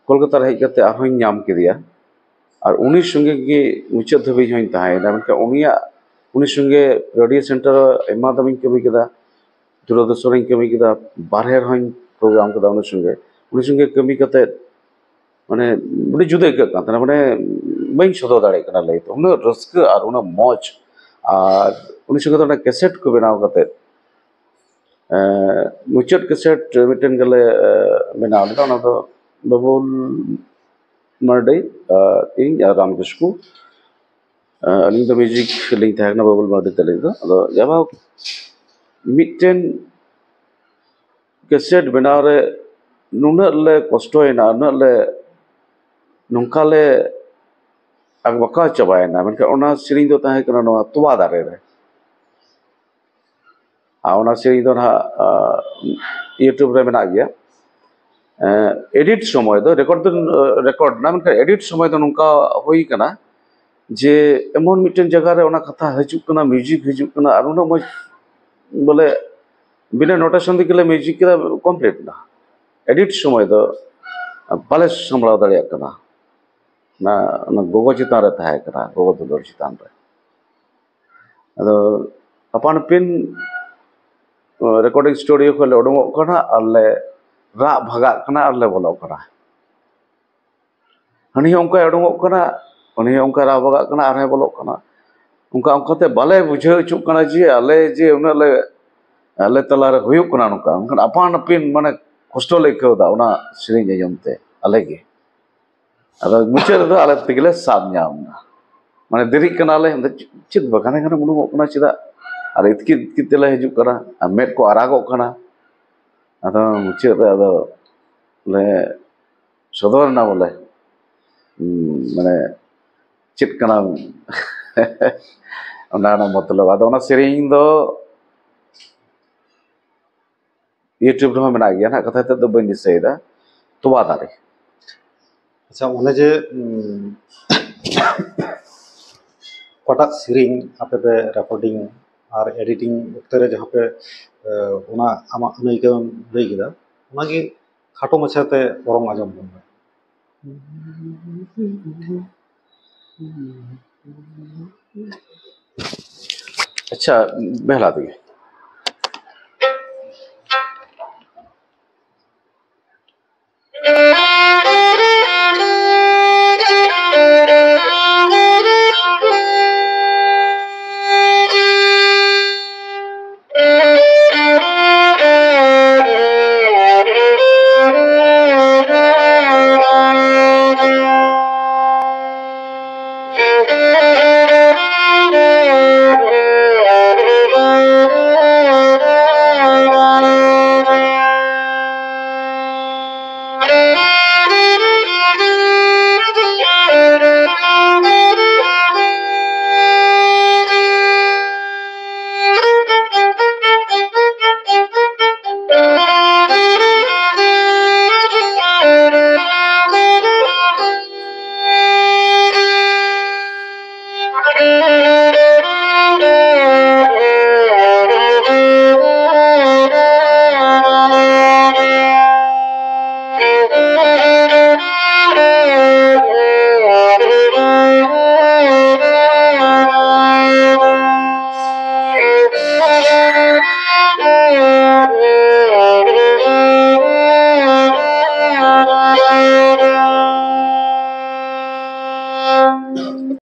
ᱠᱳᱞᱠᱟᱛᱟ ᱨᱮ ᱦᱮᱡ ᱠᱟᱛᱮ ᱟᱨᱦᱚᱸᱧ ᱧᱟᱢ ᱠᱮᱫᱮᱭᱟ᱾ ᱟᱨ ᱩᱱᱤ ᱥᱚᱸᱜᱮ ᱜᱮ ᱢᱩᱪᱟᱹᱫ ᱫᱷᱟᱹᱵᱤᱡ ᱦᱚᱧ ᱛᱟᱦᱮᱸᱭᱮᱱᱟ᱾ ᱢᱮᱱᱠᱷᱟᱱ ᱩᱱᱤᱭᱟᱜ, ᱩᱱᱤ ᱥᱚᱸᱜᱮ ᱨᱮᱰᱤᱭᱳ ᱥᱮᱱᱴᱟᱨ ᱨᱮ ᱟᱭᱢᱟ ᱫᱚᱢᱤᱧ ᱠᱟᱹᱢᱤ ᱠᱮᱫᱟ, ᱫᱩᱨᱚᱫᱚᱨᱥᱚᱱ ᱨᱤᱧ ᱠᱟᱹᱢᱤ ᱠᱮᱫᱟ, ᱵᱟᱨᱦᱮ ᱨᱮᱦᱚᱸᱧ ᱯᱨᱳᱜᱨᱟᱢ ᱠᱮᱫᱟ ᱩᱱᱤ ᱥᱚᱸᱜᱮ᱾ ᱩᱱᱤ ᱥᱚᱸᱜᱮ ᱠᱟᱹᱢᱤ ᱠᱟᱛᱮ ᱢᱟᱱᱮ ᱟᱹᱰᱤ ᱡᱩᱫᱟᱹ ᱟᱹᱭᱠᱟᱹᱜ ᱠᱟᱱ ᱛᱟᱦᱮᱱᱟ, ᱢᱟᱱᱮ ᱵᱟᱹᱧ ᱥᱚᱫᱚᱨ ᱫᱟᱲᱮᱭᱟᱜ ᱠᱟᱱᱟ ᱞᱟᱹᱭ ᱛᱮ, ᱩᱱᱟᱹᱜ ᱨᱟᱹᱥᱠᱟᱹ ᱟᱨ ᱩᱱᱟᱹᱜ ᱢᱚᱡᱽ᱾ ᱟᱨ ᱩᱱᱤ ᱥᱚᱸᱜᱮ ᱫᱚ ᱚᱱᱟ ᱠᱮᱥᱮᱴ ᱠᱚ ᱵᱮᱱᱟᱣ ᱠᱟᱛᱮ, ᱮᱸ, ᱢᱩᱪᱟᱹᱫ ᱠᱮᱥᱮᱴ ᱢᱤᱫᱴᱮᱱ ᱜᱮᱞᱮ, ᱮᱸ, ᱵᱮᱱᱟᱣ ᱞᱮᱫᱟ, ᱚᱱᱟ ᱫᱚ ᱵᱟᱵᱩᱞ ᱢᱟᱨᱰᱤ, ᱟᱨ ᱤᱧ ᱟᱨ ᱨᱟᱢ ᱠᱤᱥᱠᱩ᱾ ᱟᱹᱞᱤᱧ ᱫᱚ ᱢᱤᱭᱩᱡᱤᱠ ᱞᱤᱧ ᱛᱟᱦᱮᱸ ᱠᱟᱱᱟ ᱵᱟᱵᱩᱞ ᱢᱟᱨᱰᱤ ᱛᱟᱹᱞᱤᱧ ᱫᱚ᱾ ᱟᱫᱚ ᱡᱟᱭᱦᱳᱠ, ᱢᱤᱫᱴᱮᱱ ᱠᱮᱥᱮᱴ ᱵᱮᱱᱟᱣ ᱨᱮ ᱱᱩᱱᱟᱹᱜ ᱞᱮ ᱠᱚᱥᱴᱚᱭᱮᱱᱟ, ᱩᱱᱟᱹᱜ ᱞᱮ, ᱱᱚᱝᱠᱟ ᱞᱮ ᱟᱠᱵᱟᱠᱟᱣ ᱪᱟᱵᱟᱭᱮᱱᱟ᱾ ᱢᱮᱱᱠᱷᱟᱱ ᱚᱱᱟ ᱥᱮᱨᱮᱧ ᱫᱚ ᱛᱟᱦᱮᱸ ᱠᱟᱱᱟ ᱱᱚᱣᱟ ᱛᱚᱣᱟ ᱫᱟᱨᱮ ᱨᱮ᱾ ᱟᱨ ᱚᱱᱟ ᱥᱮᱨᱮᱧ ᱫᱚ ᱱᱟᱦᱟᱜ, ᱟ, YouTube ᱨᱮ ᱢᱮᱱᱟᱜ ᱜᱮᱭᱟ᱾ ᱮ, ᱮᱰᱤᱴ ᱥᱚᱢᱚᱭ ᱫᱚ, ᱨᱮᱠᱚᱨᱰ ᱫᱚ, ᱟ, ᱨᱮᱠᱚᱨᱰ ᱮᱱᱟ, ᱢᱮᱱᱠᱷᱟᱱ ᱮᱰᱤᱴ ᱥᱚᱢᱚᱭ ᱫᱚ ᱱᱚᱝᱠᱟ ᱦᱩᱭ ᱠᱟᱱᱟ ᱡᱮ ᱮᱢᱚᱱ ᱢᱤᱫᱴᱮᱱ ᱡᱟᱭᱜᱟ ᱨᱮ ᱚᱱᱟ ᱠᱟᱛᱷᱟ ᱦᱤᱡᱩᱜ ᱠᱟᱱᱟ, ᱢᱤᱭᱩᱡᱤᱠ ᱦᱤᱡᱩᱜ ᱠᱟᱱᱟ, ᱟᱨ ᱩᱱᱟᱹᱜ ᱢᱚᱡᱽ, ᱵᱚᱞᱮ, ᱵᱤᱱᱟᱹ ᱱᱳᱴᱮᱥᱚᱱ ᱛᱮᱜᱮ ᱞᱮ ᱢᱤᱭᱩᱡᱤᱠ ᱠᱮᱫᱟ, ᱠᱚᱢᱯᱞᱤᱴ ᱮᱱᱟ᱾ ᱮᱰᱤᱴ ᱥᱚᱢᱚᱭ ᱫᱚ ᱵᱟᱞᱮ ᱥᱟᱢᱵᱲᱟᱣ ᱫᱟᱲᱮᱭᱟᱜ ᱠᱟᱱᱟ᱾ ᱚᱱᱟ ᱚᱱᱟ ᱜᱚᱜᱚ ᱪᱮᱛᱟᱱ ᱨᱮ ᱛᱟᱦᱮᱸ ᱠᱟᱱᱟ, ᱜᱚᱜᱚ ᱫᱩᱞᱟᱹᱲ ᱪᱮᱛᱟᱱ ᱨᱮ᱾ ᱟᱫᱚ ᱟᱯᱟᱱ ᱟᱹᱯᱤᱱ ᱨᱮᱠᱚᱨᱰᱤᱝ ᱥᱴᱩᱰᱤᱭᱳ ᱠᱷᱚᱱ ᱞᱮ ᱩᱰᱩᱝᱚᱜ ᱠᱟᱱᱟ ᱟᱨ ᱞᱮ ᱨᱟᱜ ᱵᱷᱟᱜᱟᱜ ᱠᱟᱱᱟ ᱟᱨ ᱞᱮ ᱵᱚᱞᱚᱜ ᱠᱟᱱᱟ᱾ ᱦᱟᱹᱱᱤ ᱦᱚᱸ ᱚᱱᱠᱟᱭ ᱩᱰᱩᱝᱚᱜ ᱠᱟᱱᱟ, ᱩᱱᱤ ᱦᱚᱸ ᱚᱱᱠᱟᱭ ᱨᱟᱜ ᱵᱷᱟᱜᱟᱜ ᱠᱟᱱᱟ, ᱟᱨᱦᱚᱸᱭ ᱵᱚᱞᱚᱜ ᱠᱟᱱᱟ᱾ ᱚᱱᱠᱟ ᱚᱱᱠᱟᱛᱮ ᱵᱟᱞᱮ ᱵᱩᱡᱷᱟᱹᱣ ᱦᱚᱪᱚᱜ ᱠᱟᱱᱟ ᱡᱮ ᱟᱞᱮ ᱡᱮ ᱩᱱᱟᱹᱜ ᱞᱮ, ᱟᱞᱮ ᱛᱟᱞᱟᱨᱮ ᱦᱩᱭᱩᱜ ᱠᱟᱱᱟ ᱱᱚᱝᱠᱟ᱾ ᱢᱮᱱᱠᱷᱟᱱ ᱟᱯᱟᱱ ᱟᱹᱯᱤᱱ ᱢᱟᱱᱮ ᱠᱚᱥᱴᱚ ᱞᱮ ᱟᱹᱭᱠᱟᱹᱣ ᱮᱫᱟ ᱚᱱᱟ ᱥᱮᱨᱮᱧ ᱟᱸᱡᱚᱢ ᱛᱮ ᱟᱞᱮ ᱜᱮ᱾ ᱟᱫᱚ ᱢᱩᱪᱟᱹᱫ ᱨᱮᱫᱚ ᱟᱞᱮ ᱛᱮᱜᱮ ᱞᱮ ᱥᱟᱵ ᱧᱟᱢ ᱮᱱᱟ᱾ ᱢᱟᱱᱮ ᱫᱮᱨᱤᱜ ᱠᱟᱱᱟᱞᱮ, ᱪᱮᱫ ᱵᱟᱠᱷᱟᱱ ᱮᱱᱠᱷᱟᱱ ᱩᱰᱩᱝᱚᱜ ᱠᱟᱱᱟ ᱪᱮᱫᱟᱜ? ᱟᱨ ᱤᱛᱠᱤᱨ ᱤᱛᱠᱤᱨ ᱛᱮᱞᱮ ᱦᱤᱡᱩᱜ ᱠᱟᱱᱟ ᱟᱨ ᱢᱮᱫ ᱠᱚ ᱟᱨᱟᱜᱚᱜ ᱠᱟᱱᱟ᱾ ᱟᱫᱚ ᱢᱩᱪᱟᱹᱫ ᱨᱮ ᱟᱫᱚ ᱞᱮ ᱥᱚᱫᱚᱨ ᱮᱱᱟ ᱵᱚᱞᱮ, ᱩᱸ, ᱢᱟᱱᱮ ᱪᱮᱫ ᱠᱟᱱᱟ ᱚᱱᱟ ᱨᱮᱱᱟᱜ ᱢᱚᱛᱞᱚᱵ᱾ ᱟᱫᱚ ᱚᱱᱟ ᱥᱮᱨᱮᱧ ᱫᱚ YouTube ᱨᱮᱦᱚᱸ ᱢᱮᱱᱟᱜ ᱜᱮᱭᱟ ᱱᱟᱦᱟᱜ, ᱠᱟᱛᱷᱟ ᱛᱮᱫ ᱫᱚ ᱵᱟᱹᱧ ᱫᱤᱥᱟᱹᱭᱮᱫᱟ, ᱛᱚᱣᱟ ᱫᱟᱨᱮ᱾ ᱟᱪᱪᱷᱟ, ᱚᱱᱮ ᱡᱮ ᱩᱸ, ᱚᱠᱟᱴᱟᱜ ᱥᱮᱨᱮᱧ ᱟᱯᱮ ᱯᱮ ᱨᱮᱠᱚᱨᱰᱤᱝ ᱟᱨ ᱮᱰᱤᱴᱤᱝ ᱚᱠᱛᱮ ᱨᱮ ᱡᱟᱦᱟᱸ ᱯᱮ ᱮ, ᱚᱱᱟ ᱟᱢᱟᱜ ᱟᱹᱱᱟᱹᱭᱠᱟᱹᱣ ᱮᱢ ᱞᱟᱹᱭ ᱠᱮᱫᱟ, ᱚᱱᱟᱜᱮ ᱠᱷᱟᱴᱚ ᱢᱟᱪᱷᱟᱛᱮ ᱵᱚᱨᱚᱝ ᱟᱸᱡᱚᱢ ᱵᱚᱱ ᱢᱮ᱾ ᱟᱪᱪᱷᱟ, ᱵᱮᱦᱞᱟ ᱛᱮᱜᱮ᱾